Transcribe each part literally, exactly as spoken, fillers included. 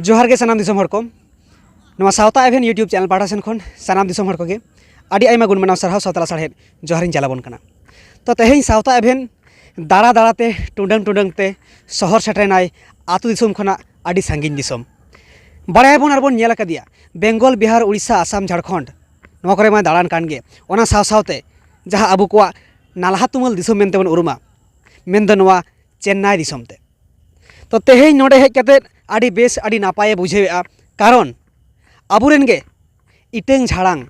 ᱡᱚᱦᱟᱨ ᱜᱮ ᱥᱟᱱᱟᱢ ᱫᱤᱥᱚᱢ ᱦᱚᱲ ᱠᱚ᱾ ᱱᱚᱣᱟ ᱥᱟᱶᱛᱟ ᱮᱵᱷᱮᱱ YouTube ᱪᱮᱱᱮᱞ ᱯᱟᱦᱴᱟ ᱥᱮᱱ ᱠᱷᱚᱱ ᱥᱟᱱᱟᱢ ᱫᱤᱥᱚᱢ ᱦᱚᱲ ᱠᱚᱜᱮ ᱟᱹᱰᱤ ᱟᱭᱢᱟ ᱜᱩᱱ ᱢᱟᱱᱟᱣ ᱥᱟᱨᱦᱟᱣ ᱥᱟᱶᱛᱟ ᱞᱟᱥᱟᱲᱦᱮᱫ ᱡᱚᱦᱟᱨᱤᱧ ᱪᱟᱞᱟᱵᱚᱱ ᱠᱟᱱᱟ᱾ ᱛᱚ, ᱛᱮᱦᱮᱧ ᱥᱟᱶᱛᱟ ᱮᱵᱷᱮᱱ ᱫᱟᱬᱟ ᱫᱟᱬᱟ ᱛᱮ, ᱴᱩᱰᱟᱹᱝ ᱴᱩᱰᱟᱹᱝ ᱛᱮ ᱥᱚᱦᱚᱨ ᱥᱮᱴᱮᱨᱮᱱᱟᱭ ᱟᱹᱛᱩ ᱫᱤᱥᱚᱢ ᱠᱷᱚᱱᱟᱜ ᱟᱹᱰᱤ ᱥᱟᱺᱜᱤᱧ ᱫᱤᱥᱚᱢ᱾ ᱵᱟᱲᱟᱭᱟᱵᱚᱱ ᱟᱨ ᱵᱚᱱ ᱧᱮᱞ ᱟᱠᱟᱫᱮᱭᱟ, ᱵᱮᱝᱜᱚᱞ, ᱵᱤᱦᱟᱨ, ᱩᱲᱤᱥᱥᱟ, ᱟᱥᱟᱢ, ᱡᱷᱟᱲᱠᱷᱚᱸᱰ, ᱱᱚᱣᱟ ᱠᱚᱨᱮ ᱢᱟᱭ ᱫᱟᱬᱟᱱ ᱠᱟᱱ ᱜᱮ᱾ ᱚᱱᱟ ᱥᱟᱶ ᱥᱟᱶᱛᱮ ᱡᱟᱦᱟᱸ ᱟᱵᱚ ᱠᱚᱣᱟᱜ ᱱᱟᱞᱦᱟ ᱛᱩᱢᱟᱹᱞ ᱫᱤᱥᱚᱢ ᱢᱮᱱᱛᱮ ᱵᱚᱱ ᱩᱨᱩᱢᱟ, ᱢᱮᱱᱫᱚ ᱱᱚᱣᱟ ᱪᱮᱱᱱᱟᱭ ᱫᱤᱥᱚᱢ ᱛᱮ᱾ ᱛᱚ, ᱛᱮᱦᱮᱧ ᱱᱚᱰᱮ ᱦᱮᱡ ᱠᱟᱛᱮᱫ ᱟᱹᱰᱤ ᱵᱮᱥ, ᱟᱹᱰᱤ ᱱᱟᱯᱟᱭᱮ ᱵᱩᱡᱷᱟᱹᱣᱮᱫᱼᱟ᱾ ᱠᱟᱨᱚᱱ ᱟᱵᱚᱨᱮᱱ ᱜᱮ ᱤᱴᱟᱹᱝ ᱡᱷᱟᱲᱟᱝ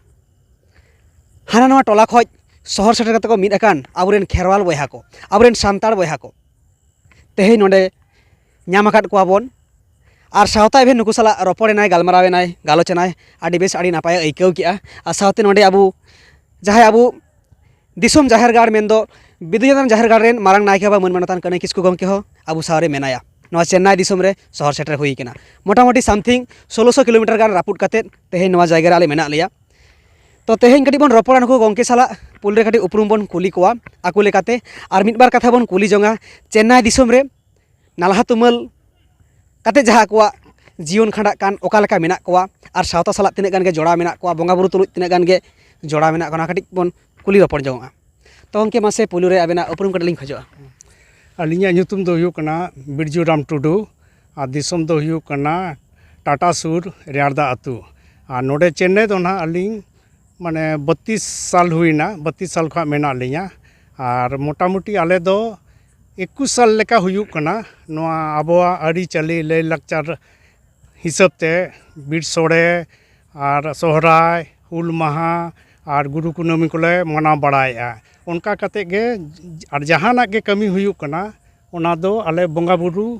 ᱦᱟᱱᱟ ᱱᱚᱣᱟ ᱴᱚᱞᱟ ᱠᱷᱚᱡ ᱥᱚᱦᱚᱨ ᱥᱮᱴᱮᱨ ᱠᱟᱛᱮ ᱠᱚ ᱢᱤᱫ ᱟᱠᱟᱱ ᱟᱵᱚᱨᱮᱱ ᱠᱷᱮᱨᱣᱟᱞ ᱵᱚᱭᱦᱟ ᱠᱚ, ᱟᱵᱚᱨᱮᱱ ᱥᱟᱱᱛᱟᱲ ᱵᱚᱭᱦᱟ ᱠᱚ ᱛᱮᱦᱮᱧ ᱱᱚᱰᱮ ᱧᱟᱢ ᱟᱠᱟᱫ ᱠᱚᱣᱟ ᱵᱚᱱ᱾ ᱟᱨ ᱥᱟᱶᱛᱟ ᱮᱵᱷᱮᱱ ᱱᱩᱠᱩ ᱥᱟᱞᱟᱜ ᱨᱚᱯᱚᱲᱮᱱᱟᱭ, ᱜᱟᱞᱢᱟᱨᱟᱣᱮᱱᱟᱭ, ᱜᱟᱞᱚᱪ ᱮᱱᱟᱭ, ᱟᱹᱰᱤ ᱵᱮᱥ, ᱟᱹᱰᱤ ᱱᱟᱯᱟᱭᱮ ᱟᱹᱭᱠᱟᱹᱣ ᱠᱮᱜᱼᱟ᱾ ᱟᱨ ᱥᱟᱶᱛᱮ ᱱᱚᱰᱮ ᱟᱵᱚ ᱡᱟᱦᱟᱸᱭ ᱟᱵᱚ ᱫᱤᱥᱚᱢ ᱡᱟᱦᱮᱨ ᱜᱟᱲ, ᱢᱮᱱᱫᱚ ᱵᱤᱫᱩᱪᱟᱸᱫᱟᱱ ᱡᱟᱦᱮᱨ ᱜᱟᱲ ᱨᱮᱱ ᱢᱟᱨᱟᱝ ᱱᱟᱭᱠᱮ ᱵᱟᱵᱟ ᱢᱟᱹᱱ ᱢᱟᱱᱚᱛᱟᱱ ᱠᱟᱹᱱᱟᱹᱭ ᱠᱤᱥᱠᱩ ᱜᱚᱢᱠᱮ ᱦᱚᱸ ᱟᱵᱚ ᱥᱟᱶᱨᱮ ᱢᱮᱱᱟᱭᱟ᱾ ᱱᱚᱣᱟ ᱪᱮᱱᱱᱟᱭ ᱫᱤᱥᱚᱢ ᱨᱮ ᱥᱚᱦᱚᱨ ᱥᱮᱴᱮᱨ ᱦᱩᱭ ᱠᱟᱱᱟ᱾ ᱢᱚᱴᱟᱢᱩᱴᱤ something ᱥᱳᱞᱳᱥᱚ ᱠᱤᱞᱳᱢᱤᱴᱟᱨ ᱜᱟᱱ ᱨᱟᱹᱯᱩᱫ ᱠᱟᱛᱮᱫ ᱛᱮᱦᱮᱧ ᱱᱚᱣᱟ ᱡᱟᱭᱜᱟ ᱨᱮ ᱟᱞᱮ ᱢᱮᱱᱟᱜ ᱞᱮᱭᱟ᱾ ᱛᱚ, ᱛᱮᱦᱮᱧ ᱠᱟᱹᱴᱤᱡ ᱵᱚᱱ ᱨᱚᱯᱚᱲᱟ ᱱᱩᱠᱩ ᱜᱚᱢᱠᱮ ᱥᱟᱞᱟᱜ, ᱯᱩᱭᱞᱩ ᱨᱮ ᱠᱟᱹᱴᱤᱡ ᱩᱯᱨᱩᱢ ᱵᱚᱱ ᱠᱩᱞᱤ ᱠᱚᱣᱟ ᱟᱠᱚ ᱞᱮᱠᱟᱛᱮ, ᱟᱨ ᱢᱤᱫ ᱵᱟᱨ ᱠᱟᱛᱷᱟ ᱵᱚᱱ ᱠᱩᱞᱤ ᱡᱚᱝᱟ ᱪᱮᱱᱱᱟᱭ ᱫᱤᱥᱚᱢ ᱨᱮ ᱱᱟᱞᱦᱟ ᱛᱩᱢᱟᱹᱞ ᱠᱟᱛᱮ ᱡᱟᱦᱟᱸ ᱟᱠᱚᱣᱟᱜ ᱡᱤᱭᱚᱱ ᱠᱷᱟᱸᱰᱟᱜ ᱠᱟᱱ, ᱚᱠᱟ ᱞᱮᱠᱟ ᱢᱮᱱᱟᱜ ᱠᱚᱣᱟ, ᱟᱨ ᱥᱟᱶᱛᱟ ᱥᱟᱞᱟᱜ ᱛᱤᱱᱟᱹᱜ ᱜᱟᱱ ᱜᱮ ᱡᱚᱲᱟᱣ ᱢᱮᱱᱟᱜ ᱠᱚᱣᱟ, ᱵᱚᱸᱜᱟ ᱵᱩᱨᱩ ᱛᱩᱞᱩᱡ ᱛᱤᱱᱟᱹᱜ ᱜᱟᱱ ᱜᱮ ᱡᱚᱲᱟᱣ ᱢᱮᱱᱟᱜ ᱠᱚᱣᱟ, ᱚᱱᱟ ᱠᱟᱹᱴᱤᱡ ᱵᱚᱱ ᱠᱩᱞᱤ ᱨᱚᱯᱚᱲ ᱡᱚᱝᱚᱜᱼᱟ᱾ ᱛᱚ ᱜᱚᱢᱠᱮ, ᱢᱟᱥᱮ ᱯᱩᱭᱞᱩ ᱨᱮ ᱟᱵᱮᱱᱟᱜ ᱩᱯᱨᱩᱢ ᱠᱟᱹᱴᱤᱡ ᱞᱤᱧ ᱠᱷᱚᱡᱚᱜᱼᱟ᱾ ᱟᱹᱞᱤᱧᱟᱜ ᱧᱩᱛᱩᱢ ᱫᱚ ᱦᱩᱭᱩᱜ ᱠᱟᱱᱟ ᱵᱤᱨᱡᱩ ᱨᱟᱢ ᱴᱩᱰᱩ, ᱟᱨ ᱫᱤᱥᱚᱢ ᱫᱚ ᱦᱩᱭᱩᱜ ᱠᱟᱱᱟ ᱴᱟᱴᱟ ᱥᱩᱨ ᱨᱮᱭᱟᱲᱫᱟ ᱟᱹᱛᱩ᱾ ᱟᱨ ᱱᱚᱰᱮ ᱪᱮᱱᱱᱟᱭ ᱫᱚ ᱱᱟᱦᱟᱜ ᱟᱹᱞᱤᱧ ᱢᱟᱱᱮ ᱵᱚᱛᱛᱤᱥ ᱥᱟᱞ ᱦᱩᱭᱱᱟ, ᱵᱚᱛᱛᱤᱥ ᱥᱟᱞ ᱠᱷᱚᱱ ᱢᱮᱱᱟᱜ ᱞᱤᱧᱟ᱾ ᱟᱨ ᱢᱚᱴᱟᱢᱩᱴᱤ ᱟᱞᱮ ᱫᱚ ᱮᱠᱩᱥ ᱥᱟᱞ ᱞᱮᱠᱟ ᱦᱩᱭᱩᱜ ᱠᱟᱱᱟ ᱱᱚᱣᱟ ᱟᱵᱚᱣᱟᱜ ᱟᱹᱨᱤᱪᱟᱹᱞᱤ ᱞᱟᱹᱭᱼᱞᱟᱠᱪᱟᱨ ᱦᱤᱥᱟᱹᱵ ᱛᱮ ᱵᱤᱨ ᱥᱚᱲᱮ ᱟᱨ ᱥᱚᱦᱨᱟᱭ, ᱦᱩᱞ ᱢᱟᱦᱟ ᱟᱨ ᱜᱩᱨᱩ ᱠᱩᱱᱟᱹᱢᱤ ᱠᱚᱞᱮ ᱢᱟᱱᱟᱣ ᱵᱟᱲᱟᱭᱮᱫᱼᱟ᱾ ᱚᱱᱠᱟ ᱠᱟᱛᱮᱫ ᱜᱮ ᱟᱨ ᱡᱟᱦᱟᱱᱟᱜ ᱜᱮ ᱠᱟᱹᱢᱤ ᱦᱩᱭᱩᱜ ᱠᱟᱱᱟ, ᱚᱱᱟ ᱫᱚ ᱟᱞᱮ ᱵᱚᱸᱜᱟ ᱵᱩᱨᱩ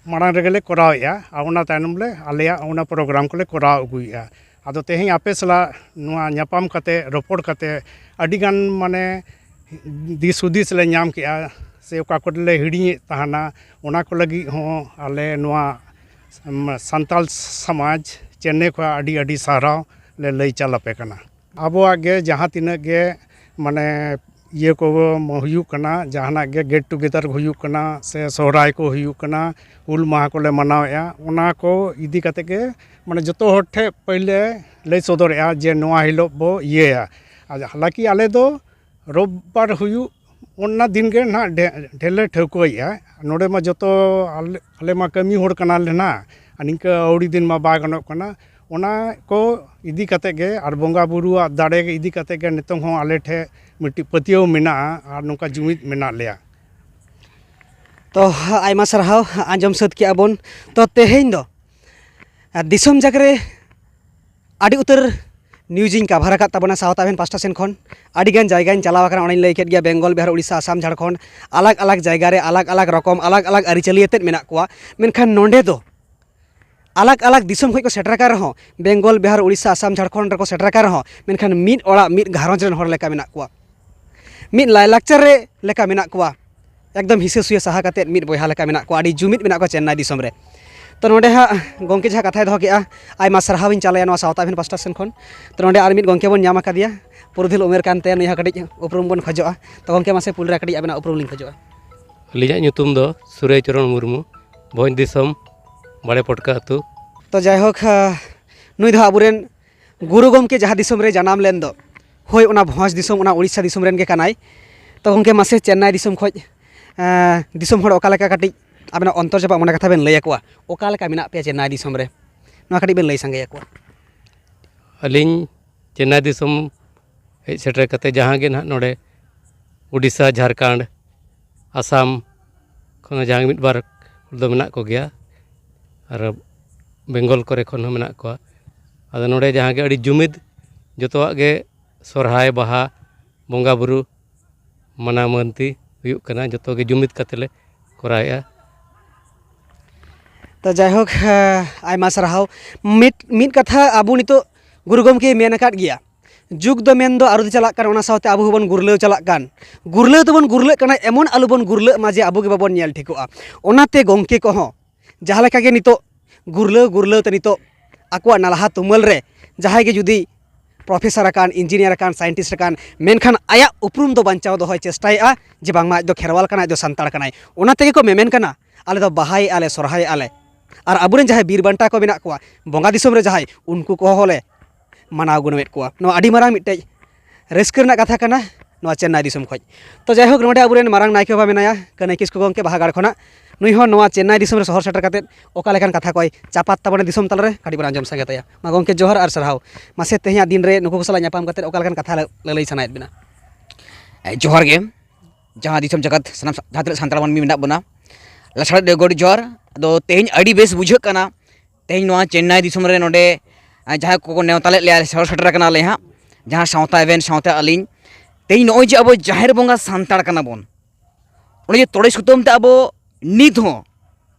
ᱢᱟᱲᱟᱝ ᱨᱮᱜᱮ ᱞᱮ ᱠᱚᱨᱟᱣᱮᱫᱼᱟ ᱟᱨ ᱚᱱᱟ ᱛᱟᱭᱱᱚᱢ ᱞᱮ ᱟᱞᱮᱭᱟᱜ ᱚᱱᱟ ᱯᱨᱳᱜᱨᱟᱢ ᱠᱚᱞᱮ ᱠᱚᱨᱟᱣ ᱟᱹᱜᱩᱭᱮᱫᱼᱟ᱾ ᱟᱫᱚ ᱛᱮᱦᱮᱧ ᱟᱯᱮ ᱥᱟᱞᱟᱜ ᱱᱚᱣᱟ ᱧᱟᱯᱟᱢ ᱠᱟᱛᱮ, ᱨᱚᱯᱚᱲ ᱠᱟᱛᱮ ᱟᱹᱰᱤᱜᱟᱱ ᱢᱟᱱᱮ ᱫᱤᱥ ᱦᱩᱫᱤᱥ ᱞᱮ ᱧᱟᱢ ᱠᱮᱜᱼᱟ, ᱥᱮ ᱚᱠᱟ ᱠᱚᱨᱮ ᱞᱮ ᱦᱤᱲᱤᱧᱮᱫ ᱛᱟᱦᱮᱱᱟ, ᱚᱱᱟ ᱠᱚ ᱞᱟᱹᱜᱤᱫ ᱦᱚᱸ ᱟᱞᱮ ᱱᱚᱣᱟ ᱥᱟᱱᱛᱟᱲ ᱥᱚᱢᱟᱡᱽ ᱪᱮᱱᱱᱟᱭ ᱠᱷᱚᱱ ᱟᱹᱰᱤ ᱟᱹᱰᱤ ᱥᱟᱨᱦᱟᱣ ᱞᱮ ᱞᱟᱹᱭ ᱪᱟᱞ ᱟᱯᱮ ᱠᱟᱱᱟ᱾ ᱟᱵᱚᱣᱟᱜ ᱜᱮ ᱡᱟᱦᱟᱸ ᱛᱤᱱᱟᱹᱜ ᱜᱮ ᱢᱟᱱᱮ ᱤᱭᱟᱹ ᱠᱚ ᱦᱩᱭᱩᱜ ᱠᱟᱱᱟ, ᱡᱟᱦᱟᱱᱟᱜ ᱜᱮ get together ᱦᱩᱭᱩᱜ ᱠᱟᱱᱟ ᱥᱮ ᱥᱚᱦᱨᱟᱭ ᱠᱚ ᱦᱩᱭᱩᱜ ᱠᱟᱱᱟ, ᱦᱩᱞ ᱢᱟᱦᱟ ᱠᱚᱞᱮ ᱢᱟᱱᱟᱣᱮᱫᱼᱟ, ᱚᱱᱟ ᱠᱚ ᱤᱫᱤ ᱠᱟᱛᱮ ᱜᱮ ᱢᱟᱱᱮ ᱡᱚᱛᱚ ᱦᱚᱲ ᱴᱷᱮᱱ ᱯᱟᱹᱭᱞᱟᱹ ᱞᱟᱹᱭ ᱥᱚᱫᱚᱨᱮᱫᱼᱟ ᱡᱮ ᱱᱚᱣᱟ ᱦᱤᱞᱳᱜ ᱵᱚ ᱤᱭᱟᱹᱭᱟ᱾ ᱟᱨ ᱦᱟᱞᱟᱠᱤ ᱟᱞᱮ ᱫᱚ ᱨᱳᱵᱵᱟᱨ ᱦᱩᱭᱩᱜ ᱚᱱᱟ ᱫᱤᱱ ᱜᱮ ᱱᱟᱦᱟᱜ ᱰᱷᱮ-, ᱰᱷᱮᱨ ᱞᱮ ᱴᱷᱟᱹᱣᱠᱟᱹᱭᱮᱫᱼᱟ᱾ ᱱᱚᱰᱮ ᱢᱟ ᱡᱚᱛᱚ ᱟᱞᱮ, ᱟᱞᱮ ᱢᱟ ᱠᱟᱹᱢᱤ ᱦᱚᱲ ᱠᱟᱱᱟᱞᱮ ᱱᱟᱦᱟᱜ, ᱟᱨ ᱱᱤᱝᱠᱟᱹ ᱟᱹᱣᱲᱤ ᱫᱤᱱ ᱢᱟ ᱵᱟᱭ ᱜᱟᱱᱚᱜ ᱠᱟᱱᱟ᱾ ᱚᱱᱟ ᱠᱚ ᱤᱫᱤ ᱠᱟᱛᱮ ᱜᱮ ᱟᱨ ᱵᱚᱸᱜᱟ ᱵᱩᱨᱩᱣᱟᱜ ᱫᱟᱲᱮ ᱤᱫᱤ ᱠᱟᱛᱮ ᱜᱮ ᱱᱤᱛᱚᱝ ᱦᱚᱸ ᱟᱞᱮ ᱴᱷᱮᱱ ᱢᱤᱫᱴᱤᱡ ᱯᱟᱹᱛᱭᱟᱹᱣ ᱢᱮᱱᱟᱜᱼᱟ ᱟᱨ ᱱᱚᱝᱠᱟ ᱡᱩᱢᱤᱫ ᱢᱮᱱᱟᱜ ᱞᱮᱭᱟ᱾ ᱛᱚ, ᱟᱭᱢᱟ ᱥᱟᱨᱦᱟᱣ, ᱟᱸᱡᱚᱢ ᱥᱟᱹᱛ ᱠᱮᱜᱼᱟ ᱵᱚᱱ᱾ ᱛᱚ, ᱛᱮᱦᱮᱧ ᱫᱚ ᱫᱤᱥᱚᱢ ᱡᱟᱠ ᱨᱮ ᱟᱹᱰᱤ ᱩᱛᱟᱹᱨ news ᱤᱧ cover ᱟᱠᱟᱫ ᱛᱟᱵᱚᱱᱟ ᱥᱟᱶᱛᱟ ᱟᱵᱷᱮᱱ ᱯᱟᱥᱴᱟ ᱥᱮᱱ ᱠᱷᱚᱱ᱾ ᱟᱹᱰᱤ ᱜᱟᱱ ᱡᱟᱭᱜᱟᱧ ᱪᱟᱞᱟᱣ ᱟᱠᱟᱱᱟ, ᱚᱸᱰᱮᱧ ᱞᱟᱹᱭ ᱠᱮᱫ ᱜᱮᱭᱟ, ᱵᱮᱝᱜᱚᱞ, ᱵᱤᱦᱟᱨ, ᱩᱲᱤᱥᱥᱟ, ᱟᱥᱟᱢ, ᱡᱷᱟᱲᱠᱷᱚᱸᱰ, ᱟᱞᱟᱜᱽ ᱟᱞᱟᱜᱽ ᱡᱟᱭᱜᱟ ᱨᱮ ᱟᱞᱟᱜᱽ ᱟᱞᱟᱜᱽ ᱨᱚᱠᱚᱢ, ᱟᱞᱟᱜᱽ ᱟᱞᱟᱜᱽ ᱟᱹᱨᱤᱪᱟᱹᱞᱤ ᱟᱛᱮᱫ ᱢᱮᱱᱟᱜ ᱠᱚᱣᱟ᱾ ᱢᱮᱱᱠᱷᱟᱱ ᱱᱚᱸᱰᱮ ᱫᱚ ᱟᱞᱟᱜᱽ ᱟᱞᱟᱜᱽ ᱫᱤᱥᱚᱢ ᱠᱷᱚᱱ ᱠᱚ ᱥᱮᱴᱮᱨ ᱟᱠᱟᱱ ᱨᱮᱦᱚᱸ, ᱵᱮᱝᱜᱚᱞ, ᱵᱤᱦᱟᱨ, ᱩᱲᱤᱥᱥᱟ, ᱟᱥᱟᱢ, ᱡᱷᱟᱲᱠᱷᱚᱸᱰ ᱨᱮᱠᱚ ᱥᱮᱴᱮᱨ ᱟᱠᱟᱱ ᱨᱮᱦᱚᱸ, ᱢᱮᱱᱠᱷᱟᱱ ᱢᱤᱫ ᱚᱲᱟᱜ, ᱢᱤᱫ ᱜᱷᱟᱨᱚᱸᱡᱽ ᱨᱮᱱ ᱦᱚᱲ ᱞᱮᱠᱟ ᱢᱮᱱᱟᱜ ᱠᱚᱣᱟ᱾ ᱢᱤᱫ ᱞᱟᱭᱼᱞᱟᱠᱪᱟᱨ ᱨᱮ ᱞᱮᱠᱟ ᱢᱮᱱᱟᱜ ᱠᱚᱣᱟ᱾ ᱮᱠᱫᱚᱢ ᱦᱤᱥᱟᱹ ᱥᱩᱭᱟᱹ ᱥᱟᱦᱟ ᱠᱟᱛᱮᱫ ᱢᱤᱫ ᱵᱚᱭᱦᱟ ᱞᱮᱠᱟ ᱢᱮᱱᱟᱜ ᱠᱚᱣᱟ, ᱟᱹᱰᱤ ᱡᱩᱢᱤᱫ ᱢᱮᱱᱟᱜ ᱠᱚᱣᱟ ᱪᱮᱱᱱᱟᱭ ᱫᱤᱥᱚᱢ ᱨᱮ᱾ ᱛᱚ, ᱱᱚᱸᱰᱮ ᱦᱟᱸᱜ ᱜᱚᱢᱠᱮ ᱡᱟᱦᱟᱸ ᱠᱟᱛᱷᱟᱭ ᱫᱚᱦᱚ ᱠᱮᱜᱼᱟ, ᱟᱭᱢᱟ ᱥᱟᱨᱦᱟᱣ ᱤᱧ ᱪᱟᱞᱮᱭᱟ ᱱᱚᱣᱟ ᱥᱟᱶᱛᱟ ᱟᱵᱷᱮᱱ ᱯᱟᱥᱴᱟ ᱥᱮᱱ ᱠᱷᱚᱱ᱾ ᱛᱚ, ᱱᱚᱸᱰᱮ ᱟᱨ ᱢᱤᱫ ᱜᱚᱢᱠᱮ ᱵᱚᱱ ᱧᱟᱢ ᱟᱠᱟᱫᱮᱭᱟ, ᱯᱩᱨᱩᱫᱷᱩᱞ ᱩᱢᱮᱨ ᱠᱟᱱ ᱛᱟᱭᱟ, ᱱᱩᱭ ᱦᱚᱸ ᱠᱟᱹᱴᱤᱡ ᱩᱯᱨᱩᱢ ᱵᱚᱱ ᱠᱷᱚᱡᱚᱜᱼᱟ᱾ ᱛᱚ, ᱜᱚᱢᱠᱮ, ᱢᱟᱥᱮ ᱯᱩᱭᱞᱩ ᱨᱮ ᱠᱟᱹᱴᱤᱡ ᱟᱵᱮᱱᱟᱜ ᱩᱯᱨᱩᱢ ᱞᱤᱧ ᱠᱷᱚᱡᱚᱜᱼᱟ᱾ ᱟᱹᱞᱤᱧᱟᱜ ᱧᱩᱛᱩᱢ ᱫᱚ ᱥᱩᱨᱟᱹᱭ ᱪᱚᱨᱚᱱ ᱢᱩᱨᱢᱩ, ᱵᱷᱚᱸᱡᱽ ᱫᱤᱥᱚᱢ, ᱵᱟᱲᱮ ᱯᱚᱴᱠᱟ ᱟᱹᱛᱩ᱾ ᱛᱚ, ᱡᱟᱭᱦᱳᱠ, ᱟᱸ, ᱱᱩᱭ ᱫᱚ ᱦᱟᱸᱜ ᱟᱵᱚᱨᱮᱱ ᱜᱩᱨᱩ ᱜᱚᱢᱠᱮ ᱡᱟᱦᱟᱸ ᱫᱤᱥᱚᱢ ᱨᱮ ᱡᱟᱱᱟᱢ ᱞᱮᱱ ᱫᱚ, ᱦᱳᱭ, ᱚᱱᱟ ᱵᱷᱚᱸᱡᱽ ᱫᱤᱥᱚᱢ, ᱚᱱᱟ ᱩᱲᱤᱥᱥᱟ ᱫᱤᱥᱚᱢ ᱨᱮᱱ ᱜᱮ ᱠᱟᱱᱟᱭ᱾ ᱛᱚ, ᱜᱚᱢᱠᱮ, ᱢᱟᱥᱮ ᱪᱮᱱᱱᱟᱭ ᱫᱤᱥᱚᱢ ᱠᱷᱚᱡ, ᱟᱸ, ᱫᱤᱥᱚᱢ ᱦᱚᱲ ᱚᱠᱟ ᱞᱮᱠᱟ ᱠᱟᱹᱴᱤᱡ ᱟᱵᱮᱱᱟᱜ ᱚᱱᱛᱚᱨ ᱡᱟᱯᱟᱜ ᱢᱚᱱᱮ ᱠᱟᱛᱷᱟ ᱵᱮᱱ ᱞᱟᱹᱭ ᱟᱠᱚᱣᱟ, ᱚᱠᱟ ᱞᱮᱠᱟ ᱢᱮᱱᱟᱜ ᱯᱮᱭᱟ ᱪᱮᱱᱱᱟᱭ ᱫᱤᱥᱚᱢ ᱨᱮ, ᱱᱚᱣᱟ ᱠᱟᱹᱴᱤᱡ ᱵᱮᱱ ᱞᱟᱹᱭ ᱥᱟᱸᱜᱮ ᱟᱠᱚᱣᱟ᱾ ᱟᱹᱞᱤᱧ ᱪᱮᱱᱱᱟᱭ ᱫᱤᱥᱚᱢ ᱦᱮᱡ ᱥᱮᱴᱮᱨ ᱠᱟᱛᱮ ᱡᱟᱦᱟᱸ ᱜᱮ ᱱᱟᱦᱟᱜ ᱱᱚᱰᱮ ᱩᱰᱤᱥᱥᱟ, ᱡᱷᱟᱲᱠᱷᱚᱸᱰ, ᱟᱥᱟᱢ ᱠᱷᱚᱱ ᱦᱚᱸ ᱡᱟᱦᱟᱸ ᱜᱮ ᱢᱤᱫ ᱵᱟᱨ ᱦᱚᱲ ᱫᱚ ᱢᱮᱱᱟᱜ ᱠᱚᱜᱮᱭᱟ, ᱟᱨ ᱵᱮᱝᱜᱚᱞ ᱠᱚᱨᱮ ᱠᱷᱚᱱ ᱦᱚᱸ ᱢᱮᱱᱟᱜ ᱠᱚᱣᱟ᱾ ᱟᱫᱚ ᱱᱚᱰᱮ ᱡᱟᱦᱟᱸ ᱜᱮ ᱟᱹᱰᱤ ᱡᱩᱢᱤᱫ ᱡᱚᱛᱚᱣᱟᱜ ᱜᱮ, ᱥᱚᱨᱦᱟᱭ, ᱵᱟᱦᱟ, ᱵᱚᱸᱜᱟ ᱵᱩᱨᱩ, ᱢᱟᱱᱟᱣ ᱢᱟᱹᱱᱛᱤ ᱦᱩᱭᱩᱜ ᱠᱟᱱᱟ, ᱡᱚᱛᱚ ᱜᱮ ᱡᱩᱢᱤᱫ ᱠᱟᱛᱮ ᱞᱮ ᱠᱚᱨᱟᱣᱮᱫᱼᱟ᱾ ᱛᱚ, ᱡᱟᱭᱦᱳᱠ, ᱟᱭᱢᱟ ᱥᱟᱨᱦᱟᱣ᱾ ᱢᱤᱫ, ᱢᱤᱫ ᱠᱟᱛᱷᱟ, ᱟᱵᱚ ᱱᱤᱛᱚᱜ ᱜᱩᱨᱩ ᱜᱚᱢᱠᱮ ᱢᱮᱱ ᱟᱠᱟᱫ ᱜᱮᱭᱟ, ᱡᱩᱜᱽ ᱫᱚ ᱢᱮᱱ ᱫᱚ ᱟᱹᱨᱩ ᱪᱟᱞᱟᱜ ᱠᱟᱱᱟ, ᱚᱱᱟ ᱥᱟᱶᱛᱮ ᱟᱵᱚ ᱦᱚᱸᱵᱚᱱ ᱜᱩᱨᱞᱟᱹᱣ ᱪᱟᱞᱟᱜ ᱠᱟᱱ᱾ ᱜᱩᱨᱞᱟᱹᱣ ᱫᱚᱵᱚᱱ ᱜᱩᱨᱞᱟᱹᱜ ᱠᱟᱱᱟ, ᱮᱢᱚᱱ ᱟᱞᱚᱵᱚᱱ ᱜᱩᱨᱞᱟᱹᱜ ᱢᱟ ᱡᱮ ᱟᱵᱚ ᱜᱮ ᱵᱟᱵᱚᱱ ᱧᱮᱞ ᱴᱷᱤᱠᱚᱜᱼᱟ᱾ ᱚᱱᱟᱛᱮ ᱜᱚᱢᱠᱮ ᱠᱚᱦᱚᱸ ᱡᱟᱦᱟᱸ ᱞᱮᱠᱟ ᱜᱮ ᱱᱤᱛᱚᱜ ᱜᱩᱨᱞᱟᱹᱣ ᱜᱩᱨᱞᱟᱹᱣ ᱛᱮ ᱱᱤᱛᱚᱜ ᱟᱠᱚᱣᱟᱜ ᱱᱟᱞᱦᱟ ᱛᱩᱢᱟᱹᱞ ᱨᱮ ᱡᱟᱦᱟᱸᱭ ᱜᱮ ᱡᱩᱫᱤ ᱯᱨᱚᱯᱷᱮᱥᱟᱨ ᱟᱠᱟᱱ, ᱤᱧᱡᱤᱱᱤᱭᱟᱨ ᱟᱠᱟᱱ, ᱥᱟᱭᱮᱱᱴᱤᱥᱴ ᱟᱠᱟᱱ, ᱢᱮᱱᱠᱷᱟᱱ ᱟᱭᱟᱜ ᱩᱯᱨᱩᱢ ᱫᱚ ᱵᱟᱧᱪᱟᱣ ᱫᱚᱦᱚᱭ ᱪᱮᱥᱴᱟᱭᱮᱫᱼᱟ ᱡᱮ ᱵᱟᱝᱢᱟ ᱟᱡ ᱫᱚ ᱠᱷᱮᱨᱣᱟᱞ ᱠᱟᱱᱟᱭ, ᱟᱡ ᱫᱚ ᱥᱟᱱᱛᱟᱲ ᱠᱟᱱᱟᱭ᱾ ᱚᱱᱟ ᱛᱮᱜᱮ ᱠᱚ ᱢᱮᱢᱮᱱ ᱠᱟᱱᱟ, ᱟᱞᱮ ᱫᱚ ᱵᱟᱦᱟᱭᱮᱫᱼᱟ ᱞᱮ, ᱥᱚᱨᱦᱟᱭᱮᱫᱼᱟ ᱞᱮ᱾ ᱟᱨ ᱟᱵᱚᱨᱮᱱ ᱡᱟᱦᱟᱸᱭ ᱵᱤᱨ ᱵᱟᱱᱴᱟ ᱠᱚ ᱢᱮᱱᱟᱜ ᱠᱚᱣᱟ, ᱵᱚᱸᱜᱟ ᱫᱤᱥᱚᱢ ᱨᱮ ᱡᱟᱦᱟᱸᱭ, ᱩᱱᱠᱩ ᱠᱚᱦᱚᱸ ᱞᱮ ᱢᱟᱱᱟᱣ ᱜᱩᱱᱟᱹᱣᱮᱫ ᱠᱚᱣᱟ᱾ ᱱᱚᱣᱟ ᱟᱹᱰᱤ ᱢᱟᱨᱟᱝ ᱢᱤᱫᱴᱮᱡ ᱨᱟᱹᱥᱠᱟᱹ ᱨᱮᱱᱟᱜ ᱠᱟᱛᱷᱟ ᱠᱟᱱᱟ ᱱᱚᱣᱟ ᱪᱮᱱᱱᱟᱭ ᱫᱤᱥᱚᱢ ᱠᱷᱚᱱ᱾ ᱛᱚ ᱡᱟᱭᱦᱳᱠ, ᱱᱚᱰᱮ ᱟᱵᱚᱨᱮᱱ ᱢᱟᱨᱟᱝ ᱱᱟᱭᱠᱮ ᱵᱟᱵᱟ ᱢᱮᱱᱟᱭᱟ, ᱠᱟᱹᱱᱟᱹᱭ ᱠᱤᱥᱠᱩ ᱜᱚᱢᱠᱮ ᱵᱟᱦᱟᱜᱟᱲ ᱠᱷᱚᱱᱟᱜ᱾ ᱱᱩᱭ ᱦᱚᱸ ᱱᱚᱣᱟ ᱪᱮᱱᱱᱟᱭ ᱫᱤᱥᱚᱢ ᱨᱮ ᱥᱚᱦᱚᱨ ᱥᱮᱴᱮᱨ ᱠᱟᱛᱮᱫ ᱚᱠᱟ ᱞᱮᱠᱟᱱ ᱠᱟᱛᱷᱟ ᱠᱚᱭ ᱪᱟᱯᱟᱫ ᱛᱟᱵᱚᱱᱟ ᱫᱤᱥᱚᱢ ᱛᱟᱞᱟᱨᱮ, ᱠᱟᱹᱴᱤᱡ ᱵᱚᱱ ᱟᱸᱡᱚᱢ ᱥᱟᱸᱜᱮ ᱛᱟᱭᱟ᱾ ᱢᱟ ᱜᱚᱢᱠᱮ, ᱡᱚᱦᱟᱨ ᱟᱨ ᱥᱟᱨᱦᱟᱣ᱾ ᱢᱟᱥᱮ, ᱛᱮᱦᱮᱧᱟᱜ ᱫᱤᱱ ᱨᱮ ᱱᱩᱠᱩ ᱠᱚ ᱥᱟᱞᱟᱜ ᱧᱟᱯᱟᱢ ᱠᱟᱛᱮᱫ ᱚᱠᱟ ᱞᱮᱠᱟᱱ ᱠᱟᱛᱷᱟ ᱞᱟᱹ-, ᱞᱟᱹᱞᱟᱹᱭ ᱥᱟᱱᱟᱭᱮᱫ ᱵᱮᱱᱟ? ᱮ, ᱡᱚᱦᱟᱨ ᱜᱮ᱾ ᱡᱟᱦᱟᱸ ᱫᱤᱥᱚᱢ ᱡᱟᱠᱟᱛ ᱥᱟᱱᱟᱢ ᱥᱟ-, ᱡᱟᱦᱟᱸ ᱛᱤᱱᱟᱹᱜ ᱥᱟᱱᱛᱟᱲ ᱢᱟᱹᱱᱢᱤ ᱢᱮᱱᱟᱜ ᱵᱚᱱᱟ, ᱞᱟᱥᱟᱲᱦᱮᱫ ᱨᱮ ᱜᱚᱰ ᱡᱚᱦᱟᱨ᱾ ᱟᱫᱚ ᱛᱮᱦᱮᱧ ᱟᱹᱰᱤ ᱵᱮᱥ ᱵᱩᱡᱷᱟᱹᱜ ᱠᱟᱱᱟ, ᱛᱮᱦᱮᱧ ᱱᱚᱣᱟ ᱪᱮᱱᱱᱟᱭ ᱫᱤᱥᱚᱢ ᱨᱮ ᱱᱚᱰᱮ, ᱟ, ᱡᱟᱦᱟᱸᱭ ᱠᱚᱠᱚ ᱱᱮᱣᱛᱟ ᱞᱮᱫ ᱞᱮᱭᱟ, ᱥᱮᱴᱮᱨ ᱥᱮᱴᱮᱨ ᱟᱠᱟᱱᱟᱞᱮ ᱦᱟᱸᱜ, ᱡᱟᱦᱟᱸ ᱥᱟᱶᱛᱟ ᱮᱵᱷᱮᱱ ᱥᱟᱶᱛᱮ ᱟᱹᱞᱤᱧ᱾ ᱛᱮᱦᱮᱧ ᱱᱚᱜᱼᱚᱭ ᱡᱮ ᱟᱵᱚ ᱡᱟᱦᱮᱨ ᱵᱚᱸᱜᱟ ᱥᱟᱱᱛᱟᱲ ᱠᱟᱱᱟ ᱵᱚᱱ, ᱚᱱᱮ ᱡᱮ ᱛᱚᱲᱮ ᱥᱩᱛᱟᱹᱢ ᱛᱮ ᱟᱵᱚ ᱱᱤᱛ ᱦᱚᱸ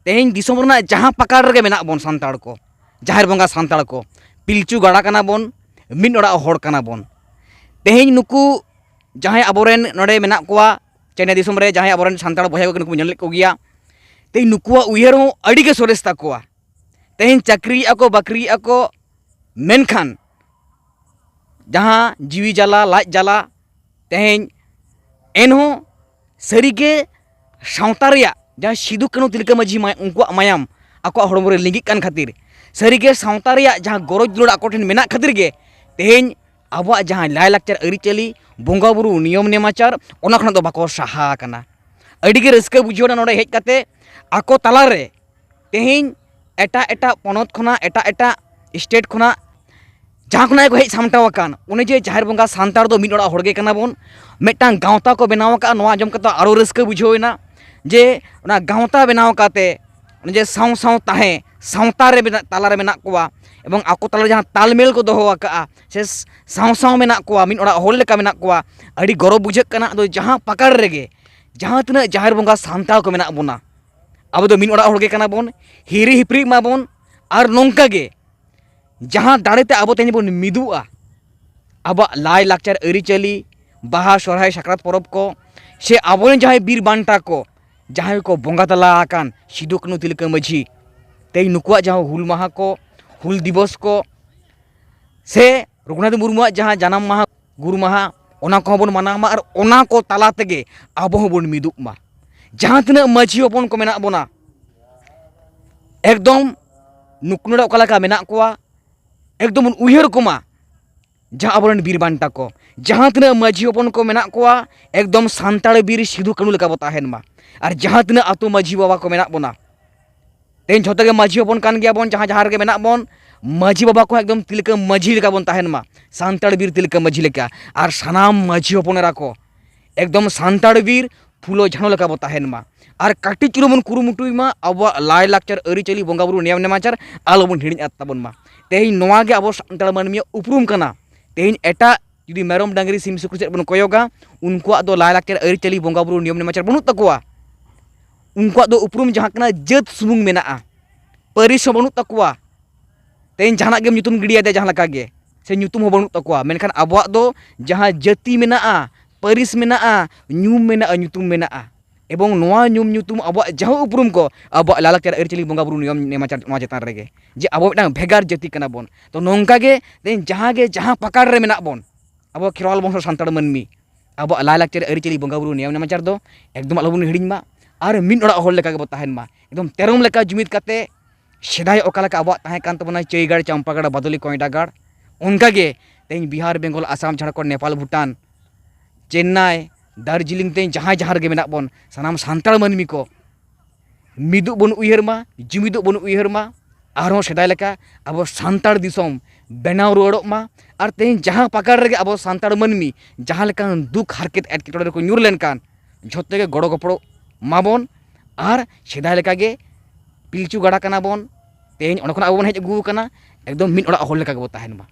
ᱛᱮᱦᱮᱧ ᱫᱤᱥᱚᱢ ᱨᱮᱱᱟᱜ ᱡᱟᱦᱟᱸ ᱯᱟᱠᱟᱲ ᱨᱮᱜᱮ ᱢᱮᱱᱟᱜ ᱵᱚᱱ ᱥᱟᱱᱛᱟᱲ ᱠᱚ, ᱡᱟᱦᱮᱨ ᱵᱚᱸᱜᱟ ᱥᱟᱱᱛᱟᱲ ᱠᱚ, ᱯᱤᱞᱪᱩ ᱜᱟᱲᱟ ᱠᱟᱱᱟ ᱵᱚᱱ, ᱢᱤᱫ ᱚᱲᱟᱜ ᱦᱚᱲ ᱠᱟᱱᱟ ᱵᱚᱱ᱾ ᱛᱮᱦᱮᱧ ᱱᱩᱠᱩ ᱡᱟᱦᱟᱸᱭ ᱟᱵᱚᱨᱮᱱ ᱱᱚᱰᱮ ᱢᱮᱱᱟᱜ ᱠᱚᱣᱟ, ᱪᱮᱱᱱᱟᱭ ᱫᱤᱥᱚᱢ ᱨᱮ ᱡᱟᱦᱟᱸᱭ ᱟᱵᱚᱨᱮᱱ ᱥᱟᱱᱛᱟᱲ ᱵᱚᱭᱦᱟ ᱠᱚ ᱱᱩᱠᱩ ᱵᱚᱱ ᱧᱮᱞᱮᱫ ᱠᱚᱜᱮᱭᱟ, ᱛᱮᱦᱮᱧ ᱱᱩᱠᱩᱣᱟᱜ ᱩᱭᱦᱟᱹᱨ ᱦᱚᱸ ᱟᱹᱰᱤ ᱜᱮ ᱥᱚᱨᱮᱥ ᱛᱟᱠᱚᱣᱟ᱾ ᱛᱮᱦᱮᱧ ᱪᱟᱹᱠᱨᱤᱭᱮᱫᱼᱟ ᱠᱚ, ᱵᱟᱹᱠᱨᱤᱭᱮᱫᱼᱟ ᱠᱚ, ᱢᱮᱱᱠᱷᱟᱱ ᱡᱟᱦᱟᱸ ᱡᱤᱣᱤ ᱡᱟᱞᱟ, ᱞᱟᱡ ᱡᱟᱞᱟ, ᱛᱮᱦᱮᱧ ᱮᱱᱦᱚᱸ ᱥᱟᱹᱨᱤᱜᱮ ᱥᱟᱶᱛᱟ ᱨᱮᱭᱟᱜ ᱡᱟᱦᱟᱸ ᱥᱤᱫᱩ ᱠᱟᱹᱱᱦᱩ ᱛᱤᱞᱠᱟᱹ ᱢᱟᱹᱡᱷᱤ ᱢᱟᱭ-, ᱩᱱᱠᱩᱣᱟᱜ ᱢᱟᱭᱟᱢ ᱟᱠᱚᱣᱟᱜ ᱦᱚᱲᱢᱚ ᱨᱮ ᱞᱤᱸᱜᱤᱜ ᱠᱟᱱ ᱠᱷᱟᱹᱛᱤᱨ, ᱥᱟᱹᱨᱤᱜᱮ ᱥᱟᱶᱛᱟ ᱨᱮᱭᱟᱜ ᱡᱟᱦᱟᱸ ᱜᱚᱨᱚᱡᱽ ᱫᱩᱞᱟᱹᱲ ᱟᱠᱚ ᱴᱷᱮᱱ ᱢᱮᱱᱟᱜ ᱠᱷᱟᱹᱛᱤᱨ ᱜᱮ ᱛᱮᱦᱮᱧ ᱟᱵᱚᱣᱟᱜ ᱡᱟᱦᱟᱸ ᱞᱟᱭᱼᱞᱟᱠᱪᱟᱨ ᱟᱹᱨᱤᱪᱟᱹᱞᱤ, ᱵᱚᱸᱜᱟᱼᱵᱩᱨᱩ ᱱᱤᱭᱚᱢ ᱱᱮᱢᱟᱪᱟᱨ, ᱚᱱᱟ ᱠᱷᱚᱱᱟᱜ ᱫᱚ ᱵᱟᱠᱚ ᱥᱟᱦᱟ ᱟᱠᱟᱱᱟ᱾ ᱟᱹᱰᱤᱜᱮ ᱨᱟᱹᱥᱠᱟᱹ ᱵᱩᱡᱷᱟᱹᱣ ᱮᱱᱟ ᱱᱚᱰᱮ ᱦᱮᱡ ᱠᱟᱛᱮ ᱟᱠᱚ ᱛᱟᱞᱟᱨᱮ ᱛᱮᱦᱮᱧ ᱮᱴᱟᱜ ᱮᱴᱟᱜ ᱯᱚᱱᱚᱛ ᱠᱷᱚᱱᱟᱜ, ᱮᱴᱟᱜ ᱮᱴᱟᱜ ᱥᱴᱮᱴ ᱠᱷᱚᱱᱟᱜ ᱡᱟᱦᱟᱸ ᱠᱷᱚᱱᱟᱜ ᱜᱮᱠᱚ ᱦᱮᱡ ᱥᱟᱢᱴᱟᱣ ᱟᱠᱟᱱ, ᱚᱱᱮ ᱡᱮ ᱡᱟᱦᱮᱨ ᱵᱚᱸᱜᱟ ᱥᱟᱱᱛᱟᱲ ᱫᱚ ᱢᱤᱫ ᱚᱲᱟᱜ ᱦᱚᱲ ᱜᱮ ᱠᱟᱱᱟ ᱵᱚᱱ, ᱢᱤᱫᱴᱟᱝ ᱜᱟᱶᱛᱟ ᱠᱚ ᱵᱮᱱᱟᱣ ᱟᱠᱟᱫᱼᱟ, ᱱᱚᱣᱟ ᱟᱸᱡᱚᱢ ᱠᱟᱛᱮ ᱟᱨᱚ ᱨᱟᱹᱥᱠᱟᱹ ᱵᱩᱡᱷᱟᱹᱣ ᱮᱱᱟ ᱡᱮ ᱚᱱᱟ ᱜᱟᱶᱛᱟ ᱵᱮᱱᱟᱣ ᱠᱟᱛᱮ ᱚᱱᱮ ᱡᱮ ᱥᱟᱶ ᱥᱟᱶ ᱛᱟᱦᱮᱸ, ᱥᱟᱶᱛᱟ ᱨᱮ ᱢᱮᱱᱟᱜ, ᱛᱟᱞᱟᱨᱮ ᱢᱮᱱᱟᱜ ᱠᱚᱣᱟ ᱮᱵᱚᱝ ᱟᱠᱚ ᱛᱟᱞᱟᱨᱮ ᱡᱟᱦᱟᱸ ᱛᱟᱞᱢᱮᱞ ᱠᱚ ᱫᱚᱦᱚ ᱟᱠᱟᱫᱼᱟ ᱥᱮ ᱥᱟᱶ ᱥᱟᱶ ᱢᱮᱱᱟᱜ ᱠᱚᱣᱟ, ᱢᱤᱫ ᱚᱲᱟᱜ ᱦᱚᱲ ᱞᱮᱠᱟ ᱢᱮᱱᱟᱜ ᱠᱚᱣᱟ, ᱟᱹᱰᱤ ᱜᱚᱨᱚᱵᱽ ᱵᱩᱡᱷᱟᱹᱜ ᱠᱟᱱᱟ᱾ ᱟᱫᱚ ᱡᱟᱦᱟᱸ ᱯᱟᱠᱟᱲ ᱨᱮᱜᱮ ᱡᱟᱦᱟᱸ ᱛᱤᱱᱟᱹᱜ ᱡᱟᱦᱮᱨ ᱵᱚᱸᱜᱟ ᱥᱟᱱᱛᱟᱲ ᱠᱚ ᱢᱮᱱᱟᱜ ᱵᱚᱱᱟ, ᱟᱵᱚ ᱫᱚ ᱢᱤᱫ ᱚᱲᱟᱜ ᱦᱚᱲ ᱜᱮ ᱠᱟᱱᱟ ᱵᱚᱱ, ᱦᱤᱨᱤ ᱦᱤᱯᱨᱤ ᱢᱟᱵᱚᱱ᱾ ᱟᱨ ᱱᱚᱝᱠᱟ ᱜᱮ ᱡᱟᱦᱟᱸ ᱫᱟᱲᱮᱛᱮ ᱟᱵᱚ ᱛᱮᱦᱮᱧ ᱵᱚᱱ ᱢᱤᱫᱚᱜᱼᱟ, ᱟᱵᱚᱣᱟᱜ ᱞᱟᱭᱼᱞᱟᱠᱪᱟᱨ ᱟᱹᱨᱤᱪᱟᱹᱞᱤ, ᱵᱟᱦᱟ, ᱥᱚᱨᱦᱟᱭ, ᱥᱟᱠᱨᱟᱛ ᱯᱚᱨᱚᱵᱽ ᱠᱚ, ᱥᱮ ᱟᱵᱚᱨᱮᱱ ᱡᱟᱦᱟᱸᱭ ᱵᱤᱨ ᱵᱟᱱᱴᱟ ᱠᱚ, ᱡᱟᱦᱟᱸᱭ ᱠᱚ ᱵᱚᱸᱜᱟ ᱛᱟᱞᱟ ᱟᱠᱟᱱ ᱥᱤᱫᱩ ᱠᱟᱹᱱᱦᱩ ᱛᱤᱞᱠᱟᱹ ᱢᱟᱹᱡᱷᱤ, ᱛᱮᱦᱮᱧ ᱱᱩᱠᱩᱣᱟᱜ ᱡᱟᱦᱟᱸ ᱦᱩᱞ ᱢᱟᱦᱟ ᱠᱚ, ᱦᱩᱞ ᱫᱤᱵᱚᱥ ᱠᱚ, ᱥᱮ ᱨᱚᱜᱷᱩᱱᱟᱛᱷ ᱢᱩᱨᱢᱩᱣᱟᱜ ᱡᱟᱦᱟᱸ ᱡᱟᱱᱟᱢ ᱢᱟᱦᱟ, ᱜᱩᱨ ᱢᱟᱦᱟ, ᱚᱱᱟ ᱠᱚᱦᱚᱸ ᱵᱚᱱ ᱢᱟᱱᱟᱣ ᱢᱟ ᱟᱨ ᱚᱱᱟ ᱠᱚ ᱛᱟᱞᱟ ᱛᱮᱜᱮ ᱟᱵᱚ ᱦᱚᱸᱵᱚᱱ ᱢᱤᱫᱚᱜ ᱢᱟ᱾ ᱡᱟᱦᱟᱸ ᱛᱤᱱᱟᱹᱜ ᱢᱟᱹᱡᱷᱤ ᱦᱚᱯᱚᱱ ᱠᱚ ᱢᱮᱱᱟᱜ ᱵᱚᱱᱟ, ᱮᱠᱫᱚᱢ ᱱᱩᱠᱩ ᱱᱚᱰᱮ ᱚᱠᱟ ᱞᱮᱠᱟ ᱢᱮᱱᱟᱜ ᱠᱚᱣᱟ, ᱮᱠᱫᱚᱢ ᱵᱚᱱ ᱩᱭᱦᱟᱹᱨ ᱠᱚᱢᱟ ᱡᱟᱦᱟᱸ ᱟᱵᱚᱨᱮᱱ ᱵᱤᱨ ᱵᱟᱱᱴᱟ ᱠᱚ, ᱡᱟᱦᱟᱸ ᱛᱤᱱᱟᱹᱜ ᱢᱟᱹᱡᱷᱤ ᱦᱚᱯᱚᱱ ᱠᱚ ᱢᱮᱱᱟᱜ ᱠᱚᱣᱟ, ᱮᱠᱫᱚᱢ ᱥᱟᱱᱛᱟᱲ ᱵᱤᱨ ᱥᱤᱫᱷᱩ ᱠᱟᱹᱱᱩ ᱞᱮᱠᱟ ᱵᱚ ᱛᱟᱦᱮᱱ ᱢᱟ᱾ ᱟᱨ ᱡᱟᱦᱟᱸ ᱛᱤᱱᱟᱹᱜ ᱟᱹᱛᱩ ᱢᱟᱹᱡᱷᱤ ᱵᱟᱵᱟ ᱠᱚ ᱢᱮᱱᱟᱜ ᱵᱚᱱᱟ, ᱛᱮᱦᱮᱧ ᱡᱷᱚᱛᱚ ᱜᱮ ᱢᱟᱹᱡᱷᱤ ᱦᱚᱯᱚᱱ ᱠᱟᱱ ᱜᱮᱭᱟ ᱵᱚᱱ, ᱡᱟᱦᱟᱸ ᱡᱟᱦᱟᱸ ᱨᱮᱜᱮ ᱢᱮᱱᱟᱜ ᱵᱚᱱ, ᱢᱟᱹᱡᱷᱤ ᱵᱟᱵᱟ ᱠᱚᱦᱚᱸ ᱮᱠᱫᱚᱢ ᱛᱤᱞᱠᱟᱹ ᱢᱟᱹᱡᱷᱤ ᱞᱮᱠᱟ ᱵᱚᱱ ᱛᱟᱦᱮᱱ ᱢᱟ, ᱥᱟᱱᱛᱟᱲ ᱵᱤᱨ ᱛᱤᱞᱠᱟᱹ ᱢᱟᱹᱡᱷᱤ ᱞᱮᱠᱟ᱾ ᱟᱨ ᱥᱟᱱᱟᱢ ᱢᱟᱹᱡᱷᱤ ᱦᱚᱯᱚᱱ ᱮᱨᱟ ᱠᱚ ᱮᱠᱫᱚᱢ ᱥᱟᱱᱛᱟᱲ ᱵᱤᱨ ᱯᱷᱩᱞᱳ ᱡᱷᱟᱱᱳ ᱞᱮᱠᱟ ᱵᱚ ᱛᱟᱦᱮᱱ ᱢᱟ᱾ ᱟᱨ ᱠᱟᱹᱴᱤᱡ ᱪᱩᱞᱩᱝ ᱵᱚᱱ ᱠᱩᱨᱩᱢᱩᱴᱩᱭ ᱢᱟ ᱟᱵᱚᱣᱟᱜ ᱞᱟᱭᱼᱞᱟᱠᱪᱟᱨ, ᱟᱹᱨᱤᱪᱟᱹᱞᱤ, ᱵᱚᱸᱜᱟᱵᱩᱨᱩ, ᱱᱤᱭᱚᱢ ᱱᱮᱢᱟᱪᱟᱨ ᱟᱞᱚᱵᱚᱱ ᱦᱤᱲᱤᱧ ᱟᱫ ᱛᱟᱵᱚᱱ ᱢᱟ᱾ ᱛᱮᱦᱮᱧ ᱱᱚᱣᱟ ᱜᱮ ᱟᱵᱚ ᱥᱟᱱᱛᱟᱲ ᱢᱟᱹᱱᱢᱤᱭᱟᱜ ᱩᱯᱨᱩᱢ ᱠᱟᱱᱟ᱾ ᱛᱮᱦᱮᱧ ᱮᱴᱟᱜ ᱡᱩᱫᱤ ᱢᱮᱨᱚᱢ, ᱰᱟᱹᱝᱨᱤ, ᱥᱤᱢ, ᱥᱩᱠᱨᱤ ᱥᱮᱫ ᱵᱚᱱ ᱠᱚᱭᱚᱜᱟ, ᱩᱱᱠᱩᱣᱟᱜ ᱫᱚ ᱞᱟᱭᱼᱞᱟᱠᱪᱟᱨ, ᱟᱹᱨᱤᱪᱟᱹᱞᱤ, ᱵᱚᱸᱜᱟᱵᱩᱨᱩ, ᱱᱤᱭᱚᱢ ᱱᱮᱢᱟᱪᱟᱨ ᱵᱟᱹᱱᱩᱜ ᱛᱟᱠᱚᱣᱟ᱾ ᱩᱱᱠᱩᱣᱟᱜ ᱫᱚ ᱩᱯᱨᱩᱢ ᱡᱟᱦᱟᱸ ᱠᱟᱱᱟ, ᱡᱟᱹᱛ ᱥᱩᱢᱩᱝ ᱢᱮᱱᱟᱜᱼᱟ, ᱯᱟᱹᱨᱤᱥ ᱦᱚᱸ ᱵᱟᱹᱱᱩᱜ ᱛᱟᱠᱚᱣᱟ᱾ ᱛᱮᱦᱮᱧ ᱡᱟᱦᱟᱱᱟᱜ ᱜᱮᱢ ᱧᱩᱛᱩᱢ ᱜᱤᱰᱤᱭᱟᱫᱮᱭᱟ ᱡᱟᱦᱟᱸ ᱞᱮᱠᱟ ᱜᱮ, ᱥᱮ ᱧᱩᱛᱩᱢ ᱦᱚᱸ ᱵᱟᱹᱱᱩᱜ ᱛᱟᱠᱚᱣᱟ, ᱢᱮᱱᱠᱷᱟᱱ ᱟᱵᱚᱣᱟᱜ ᱫᱚ ᱡᱟᱦᱟᱸ ᱡᱟᱹᱛᱤ ᱢᱮᱱᱟᱜᱼᱟ, ᱯᱟᱹᱨᱤᱥ ᱢᱮᱱᱟᱜᱼᱟ, ᱧᱩᱢ ᱢᱮᱱᱟᱜᱼᱟ, ᱧᱩᱛᱩᱢ ᱢᱮᱱᱟᱜᱼᱟ, ᱮᱵᱚᱝ ᱱᱚᱣᱟ ᱧᱩᱢ ᱧᱩᱛᱩᱢ ᱟᱵᱚᱣᱟᱜ ᱡᱟᱦᱟᱸ ᱩᱯᱨᱩᱢ ᱠᱚ ᱟᱵᱚᱣᱟᱜ ᱞᱟᱭᱼᱞᱟᱠᱪᱟᱨ, ᱟᱹᱨᱤᱪᱟᱹᱞᱤ, ᱵᱚᱸᱜᱟᱵᱩᱨᱩ, ᱱᱤᱭᱚᱢ ᱱᱮᱢᱟᱪᱟᱨ, ᱱᱚᱣᱟ ᱪᱮᱛᱟᱱ ᱨᱮᱜᱮ, ᱡᱮ ᱟᱵᱚ ᱢᱤᱫᱴᱟᱝ ᱵᱷᱮᱜᱟᱨ ᱡᱟᱹᱛᱤ ᱠᱟᱱᱟ ᱵᱚᱱ᱾ ᱛᱚ ᱱᱚᱝᱠᱟ ᱜᱮ ᱛᱮᱦᱮᱧ ᱡᱟᱦᱟᱸ ᱜᱮ ᱡᱟᱦᱟᱸ ᱯᱟᱠᱟᱲ ᱨᱮ ᱢᱮᱱᱟᱜ ᱵᱚᱱ, ᱟᱵᱚ ᱠᱷᱮᱨᱣᱟᱞ ᱵᱚᱝᱥᱚ ᱥᱟᱱᱛᱟᱲ ᱢᱟᱹᱱᱢᱤ, ᱟᱵᱚᱣᱟᱜ ᱞᱟᱭᱼᱞᱟᱠᱪᱟᱨ, ᱟᱹᱨᱤᱪᱟᱹᱞᱤ, ᱵᱚᱸᱜᱟᱵᱩᱨᱩ, ᱱᱤᱭᱚᱢ ᱱᱮᱢᱟᱪᱟᱨ ᱫᱚ ᱮᱠᱫᱚᱢ ᱟᱞᱚᱵᱚᱱ ᱦᱤᱲᱤᱧ ᱢᱟ᱾ ᱟᱨ ᱢᱤᱫ ᱚᱲᱟᱜ ᱦᱚᱲ ᱞᱮᱠᱟ ᱜᱮᱵᱚ ᱛᱟᱦᱮᱱ ᱢᱟ, ᱮᱠᱫᱚᱢ ᱛᱮᱨᱚᱢ ᱞᱮᱠᱟ ᱡᱩᱢᱤᱫ ᱠᱟᱛᱮ᱾ ᱥᱮᱫᱟᱭ ᱚᱠᱟ ᱞᱮᱠᱟ ᱟᱵᱚᱣᱟᱜ ᱛᱟᱦᱮᱸ ᱠᱟᱱ ᱛᱟᱵᱚᱱᱟ ᱪᱟᱹᱭᱜᱟᱲ, ᱪᱟᱢᱯᱟᱜᱟᱲ, ᱵᱟᱫᱚᱞᱤ, ᱠᱚᱭᱰᱟᱜᱟᱲ, ᱚᱱᱠᱟᱜᱮ ᱛᱮᱦᱮᱧ ᱵᱤᱦᱟᱨ, ᱵᱮᱝᱜᱚᱞ, ᱟᱥᱟᱢ, ᱡᱷᱟᱲᱠᱷᱚᱸᱰ, ᱱᱮᱯᱟᱞ, ᱵᱷᱩᱴᱟᱱ, ᱪᱮᱱᱱᱟᱭ, ᱫᱟᱨᱡᱤᱞᱤᱝ, ᱛᱮᱦᱮᱧ ᱡᱟᱦᱟᱸᱭ ᱡᱟᱦᱟᱸ ᱨᱮᱜᱮ ᱢᱮᱱᱟᱜ ᱵᱚᱱ, ᱥᱟᱱᱟᱢ ᱥᱟᱱᱛᱟᱲ ᱢᱟᱹᱱᱢᱤ ᱠᱚ ᱢᱤᱫᱚᱜ ᱵᱚᱱ ᱩᱭᱦᱟᱹᱨ ᱢᱟ, ᱡᱩᱢᱤᱫᱚᱜ ᱵᱚᱱ ᱩᱭᱦᱟᱹᱨ ᱢᱟ, ᱟᱨᱦᱚᱸ ᱥᱮᱫᱟᱭ ᱞᱮᱠᱟ ᱟᱵᱚ ᱥᱟᱱᱛᱟᱲ ᱫᱤᱥᱚᱢ ᱵᱮᱱᱟᱣ ᱨᱩᱣᱟᱹᱲᱚᱜ ᱢᱟ᱾ ᱟᱨ ᱛᱮᱦᱮᱧ ᱡᱟᱦᱟᱸ ᱯᱟᱠᱟᱲ ᱨᱮᱜᱮ ᱟᱵᱚ ᱥᱟᱱᱛᱟᱲ ᱢᱟᱹᱱᱢᱤ ᱡᱟᱦᱟᱸ ᱞᱮᱠᱟᱱ ᱫᱩᱠ ᱦᱟᱨᱠᱮᱛ ᱮᱴᱠᱮᱴᱚᱬᱮ ᱨᱮᱠᱚ ᱧᱩᱨ ᱞᱮᱱᱠᱷᱟᱱ, ᱡᱷᱚᱛᱚ ᱜᱮ ᱜᱚᱲᱚ ᱜᱚᱯᱚᱲᱚ ᱢᱟᱵᱚᱱ᱾ ᱟᱨ ᱥᱮᱫᱟᱭ ᱞᱮᱠᱟᱜᱮ ᱯᱤᱞᱪᱩ ᱜᱟᱰᱟ ᱠᱟᱱᱟ ᱵᱚᱱ, ᱛᱮᱦᱮᱧ ᱚᱸᱰᱮ ᱠᱷᱚᱱ ᱟᱵᱚ ᱵᱚᱱ ᱦᱮᱡ ᱟᱹᱜᱩ ᱟᱠᱟᱱᱟ, ᱮᱠᱫᱚᱢ ᱢᱤᱫ ᱚᱲᱟᱜ ᱦᱚᱲ ᱞᱮᱠᱟ ᱜᱮᱵᱚ ᱛᱟᱦᱮᱱ ᱢᱟ᱾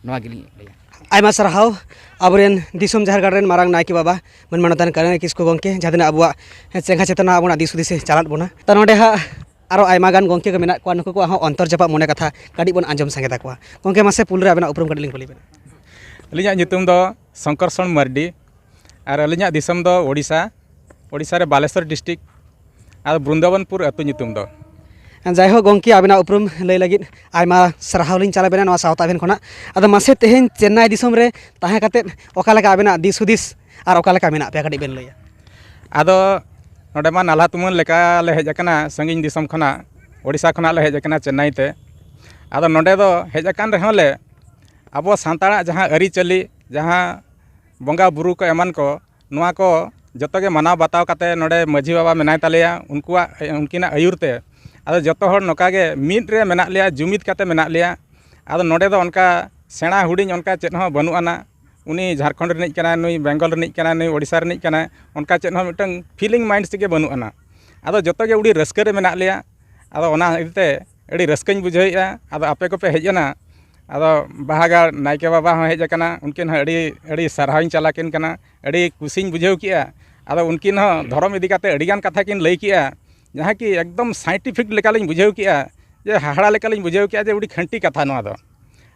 ᱱᱚᱣᱟ ᱜᱮᱞᱤᱧ ᱞᱟᱹᱭᱟ᱾ ᱟᱭᱢᱟ ᱥᱟᱨᱦᱟᱣ ᱟᱵᱚᱨᱮᱱ ᱫᱤᱥᱚᱢ ᱡᱟᱦᱮᱨ ᱜᱟᱲ ᱨᱮᱱ ᱢᱟᱨᱟᱝ ᱱᱟᱭᱠᱮ ᱵᱟᱵᱟ, ᱢᱟᱹᱱ ᱢᱟᱱᱚᱛᱟᱱ ᱠᱟᱹᱱᱟᱹᱭ ᱠᱤᱥᱠᱩ ᱜᱚᱢᱠᱮ, ᱡᱟᱦᱟᱸ ᱛᱤᱱᱟᱹᱜ ᱟᱵᱚᱣᱟᱜ ᱪᱮᱸᱜᱷᱟ ᱪᱮᱛᱱᱟ, ᱟᱵᱚᱱᱟᱜ ᱫᱤᱥ ᱦᱩᱫᱤᱥᱮ ᱪᱟᱞᱟᱫ ᱵᱚᱱᱟ᱾ ᱛᱚ ᱱᱚᱰᱮ ᱦᱟᱸᱜ ᱟᱨᱚ ᱟᱭᱢᱟ ᱜᱟᱱ ᱜᱚᱢᱠᱮ ᱠᱚ ᱢᱮᱱᱟᱜ ᱠᱚᱣᱟ, ᱱᱩᱠᱩ ᱠᱚᱣᱟᱜ ᱦᱚᱸ ᱚᱱᱛᱚᱨ ᱡᱟᱯᱟᱜ ᱢᱚᱱᱮ ᱠᱟᱛᱷᱟ ᱠᱟᱹᱴᱤᱡ ᱵᱚᱱ ᱟᱸᱡᱚᱢ ᱥᱟᱸᱜᱮ ᱛᱟᱠᱚᱣᱟ᱾ ᱜᱚᱢᱠᱮ, ᱢᱟᱥᱮ ᱯᱩᱭᱞᱩ ᱨᱮ ᱟᱵᱮᱱᱟᱜ ᱩᱯᱨᱩᱢ ᱠᱟᱹᱴᱤᱡ ᱞᱤᱧ ᱠᱩᱞᱤ ᱵᱮᱱᱟ᱾ ᱟᱹᱞᱤᱧᱟᱜ ᱧᱩᱛᱩᱢ ᱫᱚ ᱥᱚᱝᱠᱚᱨᱥᱚᱱ ᱢᱟᱨᱰᱤ ᱟᱨ ᱟᱹᱞᱤᱧᱟᱜ ᱫᱤᱥᱚᱢ ᱫᱚ ᱳᱰᱤᱥᱟ, ᱳᱰᱤᱥᱟ ᱨᱮ ᱵᱟᱞᱮᱥᱚᱨ ᱰᱤᱥᱴᱨᱤᱠᱴ ᱟᱨ ᱵᱨᱤᱱᱫᱟᱵᱚᱱᱯᱩᱨ ᱟᱹᱛᱩ ᱧᱩᱛᱩᱢ ᱫᱚ᱾ ᱡᱟᱭᱦᱳᱠ ᱜᱚᱢᱠᱮ, ᱟᱵᱤᱱᱟᱜ ᱩᱯᱨᱩᱢ ᱞᱟᱹᱭ ᱞᱟᱹᱜᱤᱫ ᱟᱭᱢᱟ ᱥᱟᱨᱦᱟᱣ ᱞᱤᱧ ᱪᱟᱞ ᱟᱵᱮᱱᱟ ᱱᱚᱣᱟ ᱥᱟᱶᱛᱟ ᱮᱵᱷᱮᱱ ᱠᱷᱚᱱᱟᱜ᱾ ᱟᱫᱚ ᱢᱟᱥᱮ, ᱛᱮᱦᱮᱧ ᱪᱮᱱᱱᱟᱭ ᱫᱤᱥᱚᱢ ᱨᱮ ᱛᱟᱦᱮᱸ ᱠᱟᱛᱮᱫ ᱚᱠᱟ ᱞᱮᱠᱟ ᱟᱵᱮᱱᱟᱜ ᱫᱤᱥ ᱦᱩᱫᱤᱥ ᱟᱨ ᱚᱠᱟ ᱞᱮᱠᱟ ᱢᱮᱱᱟᱜ ᱯᱮᱭᱟ, ᱠᱟᱹᱴᱤᱡ ᱵᱮᱱ ᱞᱟᱹᱭᱟ? ᱟᱫᱚ ᱱᱚᱰᱮ ᱢᱟ ᱱᱟᱞᱦᱟ ᱛᱩᱢᱟᱹᱞ ᱞᱮᱠᱟ ᱞᱮ ᱦᱮᱡ ᱟᱠᱟᱱᱟ, ᱥᱟᱺᱜᱤᱧ ᱫᱤᱥᱚᱢ ᱠᱷᱚᱱᱟᱜ, ᱳᱰᱤᱥᱟ ᱠᱷᱚᱱᱟᱜ ᱞᱮ ᱦᱮᱡ ᱟᱠᱟᱱᱟ ᱪᱮᱱᱱᱟᱭ ᱛᱮ᱾ ᱟᱫᱚ ᱱᱚᱰᱮ ᱫᱚ ᱦᱮᱡ ᱟᱠᱟᱱ ᱨᱮᱦᱚᱸ ᱞᱮ, ᱟᱵᱚ ᱥᱟᱱᱛᱟᱲᱟᱜ ᱡᱟᱦᱟᱸ ᱟᱹᱨᱤᱪᱟᱹᱞᱤ, ᱡᱟᱦᱟᱸ ᱵᱚᱸᱜᱟ ᱵᱩᱨᱩ ᱠᱚ ᱮᱢᱟᱱ ᱠᱚ, ᱱᱚᱣᱟ ᱠᱚ ᱡᱚᱛᱚ ᱜᱮ ᱢᱟᱱᱟᱣ ᱵᱟᱛᱟᱣ ᱠᱟᱛᱮ ᱱᱚᱰᱮ ᱢᱟᱹᱡᱷᱤ ᱵᱟᱵᱟ ᱢᱮᱱᱟᱭ ᱛᱟᱞᱮᱭᱟ, ᱩᱱᱠᱩᱣᱟᱜ, ᱩᱱᱠᱤᱱᱟᱜ ᱟᱹᱭᱩᱨ ᱛᱮ ᱟᱫᱚ ᱡᱚᱛᱚ ᱦᱚᱲ ᱱᱚᱝᱠᱟ ᱜᱮ ᱢᱤᱫ ᱨᱮ ᱢᱮᱱᱟᱜ ᱞᱮᱭᱟ, ᱡᱩᱢᱤᱫ ᱠᱟᱛᱮ ᱢᱮᱱᱟᱜ ᱞᱮᱭᱟ᱾ ᱟᱫᱚ ᱱᱚᱰᱮ ᱫᱚ ᱚᱱᱠᱟ ᱥᱮᱬᱟ ᱦᱩᱰᱤᱧ ᱚᱱᱠᱟ ᱪᱮᱫ ᱦᱚᱸ ᱵᱟᱹᱱᱩᱜ ᱟᱱᱟ᱾ ᱩᱱᱤ ᱡᱷᱟᱲᱠᱷᱚᱸᱰ ᱨᱤᱱᱤᱡ ᱠᱟᱱᱟᱭ, ᱱᱩᱭ ᱵᱮᱝᱜᱚᱞ ᱨᱤᱱᱤᱡ ᱠᱟᱱᱟᱭ, ᱱᱩᱭ ᱳᱰᱤᱥᱟ ᱨᱤᱱᱤᱡ ᱠᱟᱱᱟᱭ, ᱚᱱᱠᱟ ᱪᱮᱫ ᱦᱚᱸ ᱢᱤᱫᱴᱟᱝ feeling minds ᱜᱮ ᱵᱟᱹᱱᱩᱜ ᱟᱱᱟ᱾ ᱟᱫᱚ ᱡᱚᱛᱚ ᱜᱮ ᱟᱹᱰᱤ ᱨᱟᱹᱥᱠᱟᱹ ᱨᱮ ᱢᱮᱱᱟᱜ ᱞᱮᱭᱟ᱾ ᱟᱫᱚ ᱚᱱᱟ ᱤᱫᱤ ᱛᱮ ᱟᱹᱰᱤ ᱨᱟᱹᱥᱠᱟᱹᱧ ᱵᱩᱡᱷᱟᱹᱣᱮᱫᱼᱟ᱾ ᱟᱫᱚ ᱟᱯᱮ ᱠᱚᱯᱮ ᱦᱮᱡ ᱮᱱᱟ, ᱟᱫᱚ ᱵᱟᱦᱟ ᱜᱟᱲ ᱱᱟᱭᱠᱮ ᱵᱟᱵᱟ ᱦᱚᱸ ᱦᱮᱡ ᱟᱠᱟᱱᱟ, ᱩᱱᱠᱤᱱ ᱦᱚᱸ ᱟᱹᱰᱤ ᱟᱹᱰᱤ ᱥᱟᱨᱦᱟᱣᱤᱧ ᱪᱟᱞ ᱟᱹᱠᱤᱱ ᱠᱟᱱᱟ᱾ ᱟᱹᱰᱤ ᱠᱩᱥᱤᱧ ᱵᱩᱡᱷᱟᱹᱣ ᱠᱮᱫᱼᱟ᱾ ᱟᱫᱚ ᱩᱱᱠᱤᱱ ᱦᱚᱸ ᱫᱷᱚᱨᱚᱢ ᱤᱫᱤ ᱠᱟᱛᱮ ᱟᱹᱰᱤᱜᱟᱱ ᱠᱟᱛᱷᱟ ᱠᱤᱱ ᱞᱟᱹᱭ ᱠᱮᱫᱼᱟ, ᱡᱟᱦᱟᱸ ᱠᱤ ᱮᱠᱫᱚᱢ scientific ᱞᱮᱠᱟᱞᱤᱧ ᱵᱩᱡᱷᱟᱹᱣ ᱠᱮᱫᱼᱟ, ᱡᱮ ᱦᱟᱦᱟᱲᱟ ᱞᱮᱠᱟᱞᱤᱧ ᱵᱩᱡᱷᱟᱹᱣ ᱠᱮᱫᱼᱟ ᱡᱮ ᱟᱹᱰᱤ ᱠᱷᱟᱹᱱᱴᱤ ᱠᱟᱛᱷᱟ ᱱᱚᱣᱟ ᱫᱚ᱾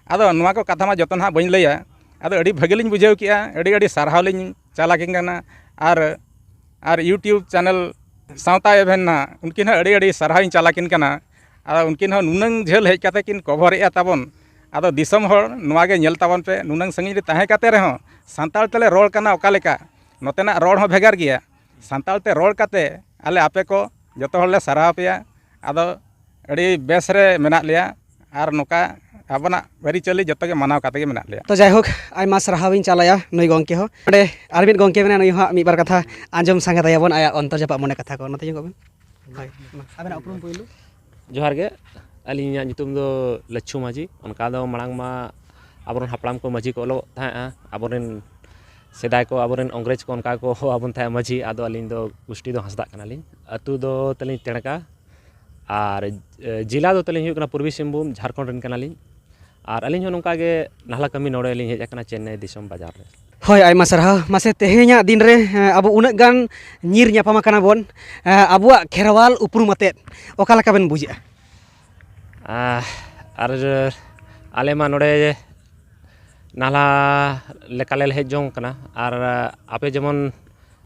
ᱟᱫᱚ ᱱᱚᱣᱟ ᱠᱚ ᱠᱟᱛᱷᱟ ᱢᱟ ᱡᱚᱛᱚ ᱱᱟᱦᱟᱜ ᱵᱟᱹᱧ ᱞᱟᱹᱭᱟ᱾ ᱟᱫᱚ ᱟᱹᱰᱤ ᱵᱷᱟᱹᱜᱤ ᱞᱤᱧ ᱵᱩᱡᱷᱟᱹᱣ ᱠᱮᱫᱼᱟ, ᱟᱹᱰᱤ ᱟᱹᱰᱤ ᱥᱟᱨᱦᱟᱣ ᱞᱤᱧ ᱪᱟᱞ ᱟᱹᱠᱤᱱ ᱠᱟᱱᱟ᱾ ᱟᱨ ᱟᱨ YouTube channel ᱥᱟᱶᱛᱟ ᱮᱵᱷᱮᱱ ᱱᱟᱦᱟᱜ, ᱩᱱᱠᱤᱱ ᱦᱚᱸ ᱟᱹᱰᱤ ᱟᱹᱰᱤ ᱥᱟᱨᱦᱟᱣᱤᱧ ᱪᱟᱞ ᱟᱹᱠᱤᱱ ᱠᱟᱱᱟ᱾ ᱟᱫᱚ ᱩᱱᱠᱤᱱ ᱦᱚᱸ ᱱᱩᱱᱟᱹᱝ ᱡᱷᱟᱹᱞ ᱦᱮᱡ ᱠᱟᱛᱮ ᱠᱤᱱ ᱠᱚᱵᱷᱚᱨᱮᱫᱼᱟ ᱛᱟᱵᱚᱱ᱾ ᱟᱫᱚ ᱫᱤᱥᱚᱢ ᱦᱚᱲ ᱱᱚᱣᱟ ᱜᱮ ᱧᱮᱞ ᱛᱟᱵᱚᱱ ᱯᱮ, ᱱᱩᱱᱟᱹᱝ ᱥᱟᱺᱜᱤᱧ ᱨᱮ ᱛᱟᱦᱮᱸ ᱠᱟᱛᱮ ᱨᱮᱦᱚᱸ ᱥᱟᱱᱛᱟᱲ ᱛᱮᱞᱮ ᱨᱚᱲ ᱠᱟᱱᱟ ᱚᱠᱟ ᱞᱮᱠᱟ, ᱱᱚᱛᱮᱱᱟᱜ ᱨᱚᱲ ᱦᱚᱸ ᱵᱷᱮᱜᱟᱨ ᱜᱮᱭᱟ᱾ ᱥᱟᱱᱛᱟᱲ ᱛᱮ ᱨᱚᱲ ᱠᱟᱛᱮ ᱟᱞᱮ ᱟᱯᱮ ᱠᱚ ᱡᱚᱛᱚ ᱦᱚᱲᱞᱮ ᱥᱟᱨᱦᱟᱣ ᱯᱮᱭᱟ᱾ ᱟᱫᱚ ᱟᱹᱰᱤ ᱵᱮᱥ ᱨᱮ ᱢᱮᱱᱟᱜ ᱞᱮᱭᱟ᱾ ᱟᱨ ᱱᱚᱝᱠᱟ ᱟᱵᱚᱱᱟᱜ ᱟᱹᱨᱤᱪᱟᱹᱞᱤ ᱡᱚᱛᱚ ᱜᱮ ᱢᱟᱱᱟᱣ ᱠᱟᱛᱮ ᱜᱮ ᱢᱮᱱᱟᱜ ᱞᱮᱭᱟ᱾ ᱛᱚ ᱡᱟᱭᱦᱳᱠ, ᱟᱭᱢᱟ ᱥᱟᱨᱦᱟᱣᱤᱧ ᱪᱟᱞᱟᱭᱟ ᱱᱩᱭ ᱜᱚᱢᱠᱮ ᱦᱚᱸ᱾ ᱱᱚᱰᱮ ᱟᱨ ᱢᱤᱫ ᱜᱚᱢᱠᱮ ᱢᱮᱱᱟᱭᱟ, ᱱᱩᱭ ᱦᱚᱸ ᱦᱟᱸᱜ ᱢᱤᱫ ᱵᱟᱨ ᱠᱟᱛᱷᱟ ᱟᱸᱡᱚᱢ ᱥᱟᱸᱜᱮ ᱛᱟᱭᱟᱵᱚᱱ, ᱟᱭᱟᱜ ᱚᱱᱛᱚᱨ ᱡᱟᱯᱟᱜ ᱢᱚᱱᱮ ᱠᱟᱛᱷᱟ ᱠᱚ᱾ ᱱᱚᱛᱮ ᱧᱚᱜᱚᱜ ᱵᱮᱱ᱾ ᱦᱳᱭ, ᱢᱟ, ᱟᱵᱮᱱᱟᱜ ᱩᱯᱨᱩᱢ ᱯᱳᱭᱞᱳ᱾ ᱡᱚᱦᱟᱨ ᱜᱮ, ᱟᱹᱞᱤᱧᱟᱜ ᱧᱩᱛᱩᱢ ᱫᱚ ᱞᱟᱹᱪᱷᱩ ᱢᱟᱹᱡᱷᱤ᱾ ᱚᱱᱠᱟ ᱫᱚ ᱢᱟᱲᱟᱝ ᱢᱟ ᱟᱵᱚᱨᱮᱱ ᱦᱟᱯᱲᱟᱢ ᱠᱚ ᱢᱟᱹᱡᱷᱤ ᱠᱚ ᱚᱞᱚᱜ ᱛᱟᱦᱮᱸᱜᱼᱟ, ᱟᱵᱚᱨᱮᱱ ᱥᱮᱫᱟᱭ ᱠᱚ, ᱟᱵᱚᱨᱮᱱ ᱤᱝᱨᱮᱡᱽ ᱠᱚ ᱚᱱᱠᱟ ᱠᱚ ᱦᱚᱦᱚ ᱟᱵᱚᱱ ᱛᱟᱦᱮᱸᱜᱼᱟ ᱢᱟᱹᱡᱷᱤ᱾ ᱟᱫᱚ ᱟᱹᱞᱤᱧ ᱫᱚ ᱜᱩᱥᱴᱤ ᱫᱚ ᱦᱟᱸᱥᱫᱟᱜ ᱠᱟᱱᱟᱞᱤᱧ, ᱟᱹᱛᱩ ᱫᱚ ᱛᱟᱹᱞᱤᱧ ᱴᱮᱬᱠᱟ᱾ ᱟᱨ ᱮ, ᱡᱮᱞᱟ ᱫᱚ ᱛᱟᱹᱞᱤᱧ ᱦᱩᱭᱩᱜ ᱠᱟᱱᱟ ᱯᱩᱨᱵᱤ ᱥᱤᱝᱵᱷᱩᱢ, ᱡᱷᱟᱲᱠᱷᱚᱸᱰ ᱨᱮᱱ ᱠᱟᱱᱟᱞᱤᱧ᱾ ᱟᱨ ᱟᱹᱞᱤᱧ ᱦᱚᱸ ᱱᱚᱝᱠᱟ ᱜᱮ ᱱᱟᱦᱞᱟ ᱠᱟᱹᱢᱤ ᱱᱚᱰᱮ ᱞᱤᱧ ᱦᱮᱡ ᱟᱠᱟᱱᱟ ᱪᱮᱱᱱᱟᱭ ᱫᱤᱥᱚᱢ ᱵᱟᱡᱟᱨ ᱨᱮ᱾ ᱦᱳᱭ, ᱟᱭᱢᱟ ᱥᱟᱨᱦᱟᱣ᱾ ᱢᱟᱥᱮ, ᱛᱮᱦᱮᱧᱟᱜ ᱫᱤᱱ ᱨᱮ, ᱮ, ᱟᱵᱚ ᱩᱱᱟᱹᱜ ᱜᱟᱱ ᱧᱤᱨ ᱧᱟᱯᱟᱢ ᱟᱠᱟᱱᱟ ᱵᱚᱱ, ᱮ, ᱟᱵᱚᱣᱟᱜ ᱠᱷᱮᱨᱣᱟᱞ ᱩᱯᱨᱩᱢ ᱟᱛᱮᱫ ᱚᱠᱟ ᱞᱮᱠᱟ ᱵᱮᱱ ᱵᱩᱡᱮᱜᱼᱟ? ᱟᱦ, ᱟᱨ ᱟᱞᱮ ᱢᱟ ᱱᱚᱰᱮ ᱱᱟᱞᱦᱟ ᱞᱮᱠᱟᱞᱮ ᱦᱮᱡ ᱡᱚᱝ ᱠᱟᱱᱟ᱾ ᱟᱨ ᱟᱯᱮ ᱡᱮᱢᱚᱱ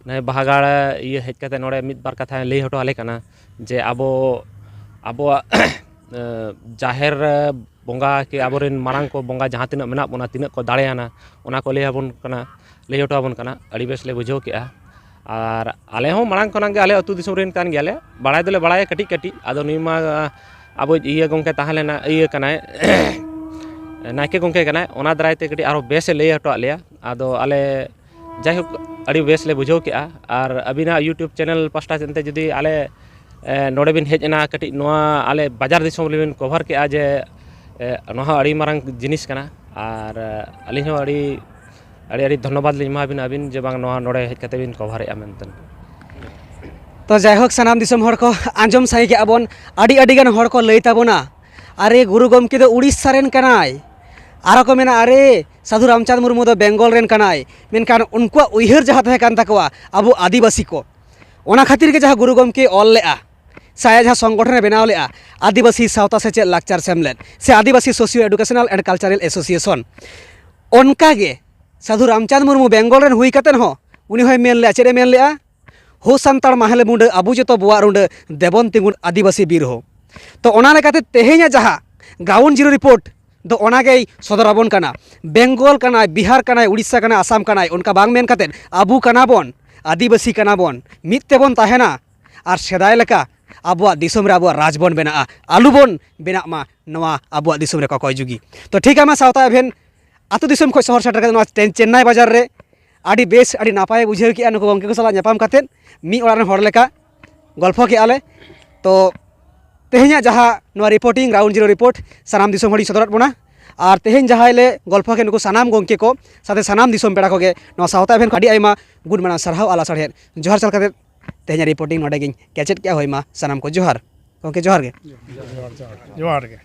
ᱱᱚᱜᱼᱚᱭ ᱵᱟᱦᱟ ᱜᱟᱲ ᱤᱭᱟᱹ ᱦᱮᱡ ᱠᱟᱛᱮ ᱱᱚᱰᱮ ᱢᱤᱫ ᱵᱟᱨ ᱠᱟᱛᱷᱟ ᱞᱟᱹᱭ ᱦᱚᱴᱚ ᱟᱞᱮ ᱠᱟᱱᱟ, ᱡᱮ ᱟᱵᱚ ᱟᱵᱚᱣᱟᱜ ᱡᱟᱦᱮᱨ ᱨᱮ ᱵᱚᱸᱜᱟ ᱠᱤ ᱟᱵᱚᱨᱮᱱ ᱢᱟᱨᱟᱝ ᱠᱚ ᱵᱚᱸᱜᱟ ᱡᱟᱦᱟᱸ ᱛᱤᱱᱟᱹᱜ ᱢᱮᱱᱟᱜ ᱵᱚᱱᱟ, ᱛᱤᱱᱟᱹᱜ ᱠᱚ ᱫᱟᱲᱮᱭᱟᱱᱟ, ᱚᱱᱟ ᱠᱚ ᱞᱟᱹᱭ ᱟᱵᱚᱱ ᱠᱟᱱᱟ, ᱞᱟᱹᱭ ᱦᱚᱴᱚ ᱟᱵᱚᱱ ᱠᱟᱱᱟ᱾ ᱟᱹᱰᱤ ᱵᱮᱥ ᱞᱮ ᱵᱩᱡᱷᱟᱹᱣ ᱠᱮᱜᱼᱟ᱾ ᱟᱨ ᱟᱞᱮ ᱦᱚᱸ ᱢᱟᱲᱟᱝ ᱠᱷᱚᱱᱟᱜ ᱜᱮ ᱟᱞᱮ ᱟᱹᱛᱩ ᱫᱤᱥᱚᱢ ᱨᱮᱱ ᱠᱟᱱ ᱜᱮᱭᱟᱞᱮ, ᱵᱟᱲᱟᱭ ᱫᱚᱞᱮ ᱵᱟᱲᱟᱭᱟ ᱠᱟᱹᱴᱤᱡ ᱠᱟᱹᱴᱤᱡ᱾ ᱟᱫᱚ ᱱᱩᱭ ᱢᱟ ᱟᱵᱚᱭᱤᱡ ᱤᱭᱟᱹ ᱜᱚᱢᱠᱮ ᱛᱟᱦᱮᱸ ᱞᱮᱱᱟ, ᱤᱭᱟᱹ ᱠᱟᱱᱟᱭ, ᱱᱟᱭᱠᱮ ᱜᱚᱢᱠᱮ ᱠᱟᱱᱟᱭ, ᱚᱱᱟ ᱫᱟᱨᱟᱭ ᱛᱮ ᱠᱟᱹᱴᱤᱡ ᱟᱨᱦᱚᱸ ᱵᱮᱥ ᱮ ᱞᱟᱹᱭ ᱦᱚᱴᱚ ᱟᱫ ᱞᱮᱭᱟ᱾ ᱟᱫᱚ ᱟᱞᱮ ᱡᱟᱭᱦᱳᱠ, ᱟᱹᱰᱤ ᱵᱮᱥ ᱞᱮ ᱵᱩᱡᱷᱟᱹᱣ ᱠᱮᱜᱼᱟ᱾ ᱟᱨ ᱟᱹᱵᱤᱱᱟᱜ YouTube ᱪᱮᱱᱮᱞ ᱯᱟᱥᱴᱟ ᱥᱮᱫ ᱛᱮ ᱡᱩᱫᱤ ᱟᱞᱮ, ᱮ, ᱱᱚᱰᱮ ᱵᱤᱱ ᱦᱮᱡ ᱮᱱᱟ, ᱠᱟᱹᱴᱤᱡ ᱱᱚᱣᱟ ᱟᱞᱮ ᱵᱟᱡᱟᱨ ᱫᱤᱥᱚᱢ ᱨᱮᱵᱤᱱ ᱠᱚᱵᱷᱟᱨ ᱠᱮᱜᱼᱟ, ᱡᱮ, ᱮ, ᱱᱚᱣᱟ ᱦᱚᱸ ᱟᱹᱰᱤ ᱢᱟᱨᱟᱝ ᱡᱤᱱᱤᱥ ᱠᱟᱱᱟ᱾ ᱟᱨ, ᱮ, ᱟᱹᱞᱤᱧ ᱦᱚᱸ ᱟᱹᱰᱤ, ᱟᱹᱰᱤ, ᱟᱹᱰᱤ ᱫᱷᱚᱱᱱᱚᱵᱟᱫᱽ ᱞᱤᱧ ᱮᱢᱟᱵᱤᱱᱟ ᱟᱹᱵᱤᱱ, ᱡᱮ ᱵᱟᱝ ᱱᱚᱣᱟ ᱱᱚᱰᱮ ᱦᱮᱡ ᱠᱟᱛᱮ ᱵᱤᱱ ᱠᱚᱵᱷᱟᱨᱮᱜᱼᱟ ᱢᱮᱱᱛᱮ᱾ ᱛᱚ ᱡᱟᱭᱦᱳᱠ, ᱥᱟᱱᱟᱢ ᱫᱤᱥᱚᱢ ᱦᱚᱲ ᱠᱚ ᱟᱸᱡᱚᱢ ᱥᱟᱸᱜᱮ ᱠᱮᱜᱼᱟ ᱵᱚᱱ, ᱟᱹᱰᱤ, ᱟᱹᱰᱤ ᱜᱟᱱ ᱦᱚᱲ ᱠᱚ ᱞᱟᱹᱭ ᱛᱟᱵᱚᱱᱟ, "ᱟᱨᱮ, ᱜᱩᱨᱩ ᱜᱚᱢᱠᱮ ᱫᱚ ᱩᱲᱤᱥᱥᱟ ᱨᱮᱱ ᱠᱟᱱᱟᱭ", ᱟᱨᱚ ᱠᱚ ᱢᱮᱱᱟ, "ᱟᱨᱮ, ᱥᱟᱹᱫᱷᱩ ᱨᱟᱢᱪᱟᱸᱫᱽ ᱢᱩᱨᱢᱩ ᱫᱚ ᱵᱮᱝᱜᱚᱞ ᱨᱮᱱ ᱠᱟᱱᱟᱭ", ᱢᱮᱱᱠᱷᱟᱱ ᱩᱱᱠᱩᱣᱟᱜ ᱩᱭᱦᱟᱹᱨ ᱡᱟᱦᱟᱸ ᱛᱟᱦᱮᱸ ᱠᱟᱱ ᱛᱟᱠᱚᱣᱟ ᱟᱵᱚ ᱟᱹᱫᱤᱵᱟᱹᱥᱤ ᱠᱚ, ᱚᱱᱟ ᱠᱷᱟᱹᱛᱤᱨ ᱜᱮ ᱡᱟᱦᱟᱸ ᱜᱩᱨᱩ ᱜᱚᱢᱠᱮ ᱚᱞ ᱞᱮᱜᱼᱟ, ᱥᱮ ᱟᱭᱟᱜ ᱡᱟᱦᱟᱸ ᱥᱚᱝᱜᱚᱴᱷᱚᱱᱮ ᱵᱮᱱᱟᱣ ᱞᱮᱜᱼᱟ, ᱟᱹᱫᱤᱵᱟᱹᱥᱤ ᱥᱟᱶᱛᱟ ᱥᱮᱪᱮᱫ ᱞᱟᱠᱪᱟᱨ ᱥᱮᱢᱞᱮᱫ, ᱥᱮ Adivasi socio educational and cultural association, ᱚᱱᱠᱟ ᱜᱮ ᱥᱟᱹᱫᱷᱩ ᱨᱟᱢᱪᱟᱸᱫᱽ ᱢᱩᱨᱢᱩ ᱵᱮᱝᱜᱚᱞ ᱨᱮᱱ ᱦᱩᱭ ᱠᱟᱛᱮᱫ ᱦᱚᱸ ᱩᱱᱤ ᱦᱚᱸᱭ ᱢᱮᱱ ᱞᱮᱜᱼᱟ, ᱪᱮᱫ ᱮ ᱢᱮᱱ ᱞᱮᱜᱼᱟ? "ᱦᱳ ᱥᱟᱱᱛᱟᱲ ᱢᱟᱦᱞᱮ ᱢᱩᱸᱰᱟᱹ, ᱟᱵᱚ ᱡᱚᱛᱚ ᱵᱚᱣᱟᱜ ᱨᱩᱸᱰᱟᱹ, ᱫᱮᱵᱚᱱ ᱛᱤᱸᱜᱩᱱ ᱟᱹᱫᱤᱵᱟᱹᱥᱤ ᱵᱤᱨ ᱦᱳ᱾" ᱛᱚ ᱚᱱᱟ ᱞᱮᱠᱟᱛᱮ ᱛᱮᱦᱮᱧᱟᱜ ᱡᱟᱦᱟᱸ ᱜᱨᱟᱣᱩᱱᱰ ᱡᱤᱨᱳ ᱨᱤᱯᱳᱨᱴ ᱫᱚ ᱚᱱᱟ ᱜᱮᱭ ᱥᱚᱫᱚᱨ ᱟᱵᱚᱱ ᱠᱟᱱᱟ᱾ ᱵᱮᱝᱜᱚᱞ ᱠᱟᱱᱟᱭ, ᱵᱤᱦᱟᱨ ᱠᱟᱱᱟᱭ, ᱩᱲᱤᱥᱥᱟ ᱠᱟᱱᱟᱭ, ᱟᱥᱟᱢ ᱠᱟᱱᱟᱭ, ᱚᱱᱠᱟ ᱵᱟᱝ ᱢᱮᱱ ᱠᱟᱛᱮᱫ ᱟᱵᱚ ᱠᱟᱱᱟ ᱵᱚᱱ, ᱟᱹᱫᱤᱵᱟᱹᱥᱤ ᱠᱟᱱᱟ ᱵᱚᱱ, ᱢᱤᱫ ᱛᱮᱵᱚᱱ ᱛᱟᱦᱮᱱᱟ ᱟᱨ ᱥᱮᱫᱟᱭ ᱞᱮᱠᱟ ᱟᱵᱚᱣᱟᱜ ᱫᱤᱥᱚᱢ ᱨᱮ ᱟᱵᱚᱣᱟᱜ ᱨᱟᱡᱽ ᱵᱚᱱ ᱵᱮᱱᱟᱜᱼᱟ, ᱟᱞᱚ ᱵᱚᱱ ᱵᱮᱱᱟᱜ ᱢᱟ ᱱᱚᱣᱟ ᱟᱵᱚᱣᱟᱜ ᱫᱤᱥᱚᱢ ᱨᱮ ᱠᱚᱠᱚᱭ ᱡᱩᱜᱤ᱾ ᱛᱚ ᱴᱷᱤᱠ ᱜᱮᱭᱟ, ᱢᱟ ᱥᱟᱶᱛᱟ ᱮᱵᱷᱮᱱ ᱟᱹᱛᱩ ᱫᱤᱥᱚᱢ ᱠᱷᱚᱱ ᱥᱚᱦᱚᱨ ᱥᱮᱴᱮᱨ ᱠᱟᱛᱮ ᱱᱚᱣᱟ ᱛᱮᱦᱮᱧ ᱪᱮᱱᱱᱟᱭ ᱵᱟᱡᱟᱨ ᱨᱮ ᱟᱹᱰᱤ ᱵᱮᱥ, ᱟᱹᱰᱤ ᱱᱟᱯᱟᱭᱮ ᱵᱩᱡᱷᱟᱹᱣ ᱠᱮᱜᱼᱟ ᱱᱩᱠᱩ ᱜᱚᱢᱠᱮ ᱠᱚ ᱥᱟᱞᱟᱜ ᱧᱟᱯᱟᱢ ᱠᱟᱛᱮᱫ᱾ ᱢᱤᱫ ᱚᱲᱟᱜ ᱨᱮᱱ ᱦᱚᱲ ᱞᱮᱠᱟ ᱜᱚᱞᱯᱷᱚ ᱠᱮᱜᱼᱟ ᱞᱮ᱾ ᱛᱚ ᱛᱮᱦᱮᱧᱟᱜ ᱡᱟᱦᱟᱸ ᱱᱚᱣᱟ ᱨᱤᱯᱳᱨᱴᱤᱝ, ᱜᱨᱟᱣᱩᱱᱰ ᱡᱤᱨᱳ ᱨᱤᱯᱳᱨᱴ, ᱥᱟᱱᱟᱢ ᱫᱤᱥᱚᱢ ᱦᱚᱲᱤᱧ ᱥᱚᱫᱚᱨᱟᱫ ᱵᱚᱱᱟ᱾ ᱟᱨ ᱛᱮᱦᱮᱧ ᱡᱟᱦᱟᱸᱭ ᱞᱮ ᱜᱚᱞᱯᱷᱚ ᱠᱮᱫ, ᱱᱩᱠᱩ ᱥᱟᱱᱟᱢ ᱜᱚᱢᱠᱮ ᱠᱚ ᱥᱟᱶᱛᱮ ᱥᱟᱱᱟᱢ ᱫᱤᱥᱚᱢ ᱯᱮᱲᱟ ᱠᱚᱜᱮ ᱱᱚᱣᱟ ᱥᱟᱶᱛᱟ ᱮᱵᱷᱮᱱ ᱠᱷᱚᱱ ᱟᱹᱰᱤ ᱟᱭᱢᱟ ᱜᱩᱱ ᱢᱟᱱᱟᱣ ᱥᱟᱨᱦᱟᱣ ᱟᱨ ᱞᱟᱥᱟᱲᱦᱮᱫ ᱡᱚᱦᱟᱨ ᱪᱟᱞ ᱠᱟᱛᱮᱫ ᱛᱮᱦᱮᱧᱟᱜ ᱨᱤᱯᱳᱨᱴᱤᱝ ᱱᱚᱰᱮ ᱜᱤᱧ ᱠᱮᱪᱮᱫ ᱠᱮᱜᱼᱟ᱾ ᱦᱳᱭ ᱢᱟ ᱥᱟᱱᱟᱢ ᱠᱚ ᱡᱚᱦᱟᱨ᱾ ᱜᱚᱢᱠᱮ ᱡᱚᱦᱟᱨ ᱜᱮ᱾ ᱡᱚᱦᱟᱨ ᱜᱮ᱾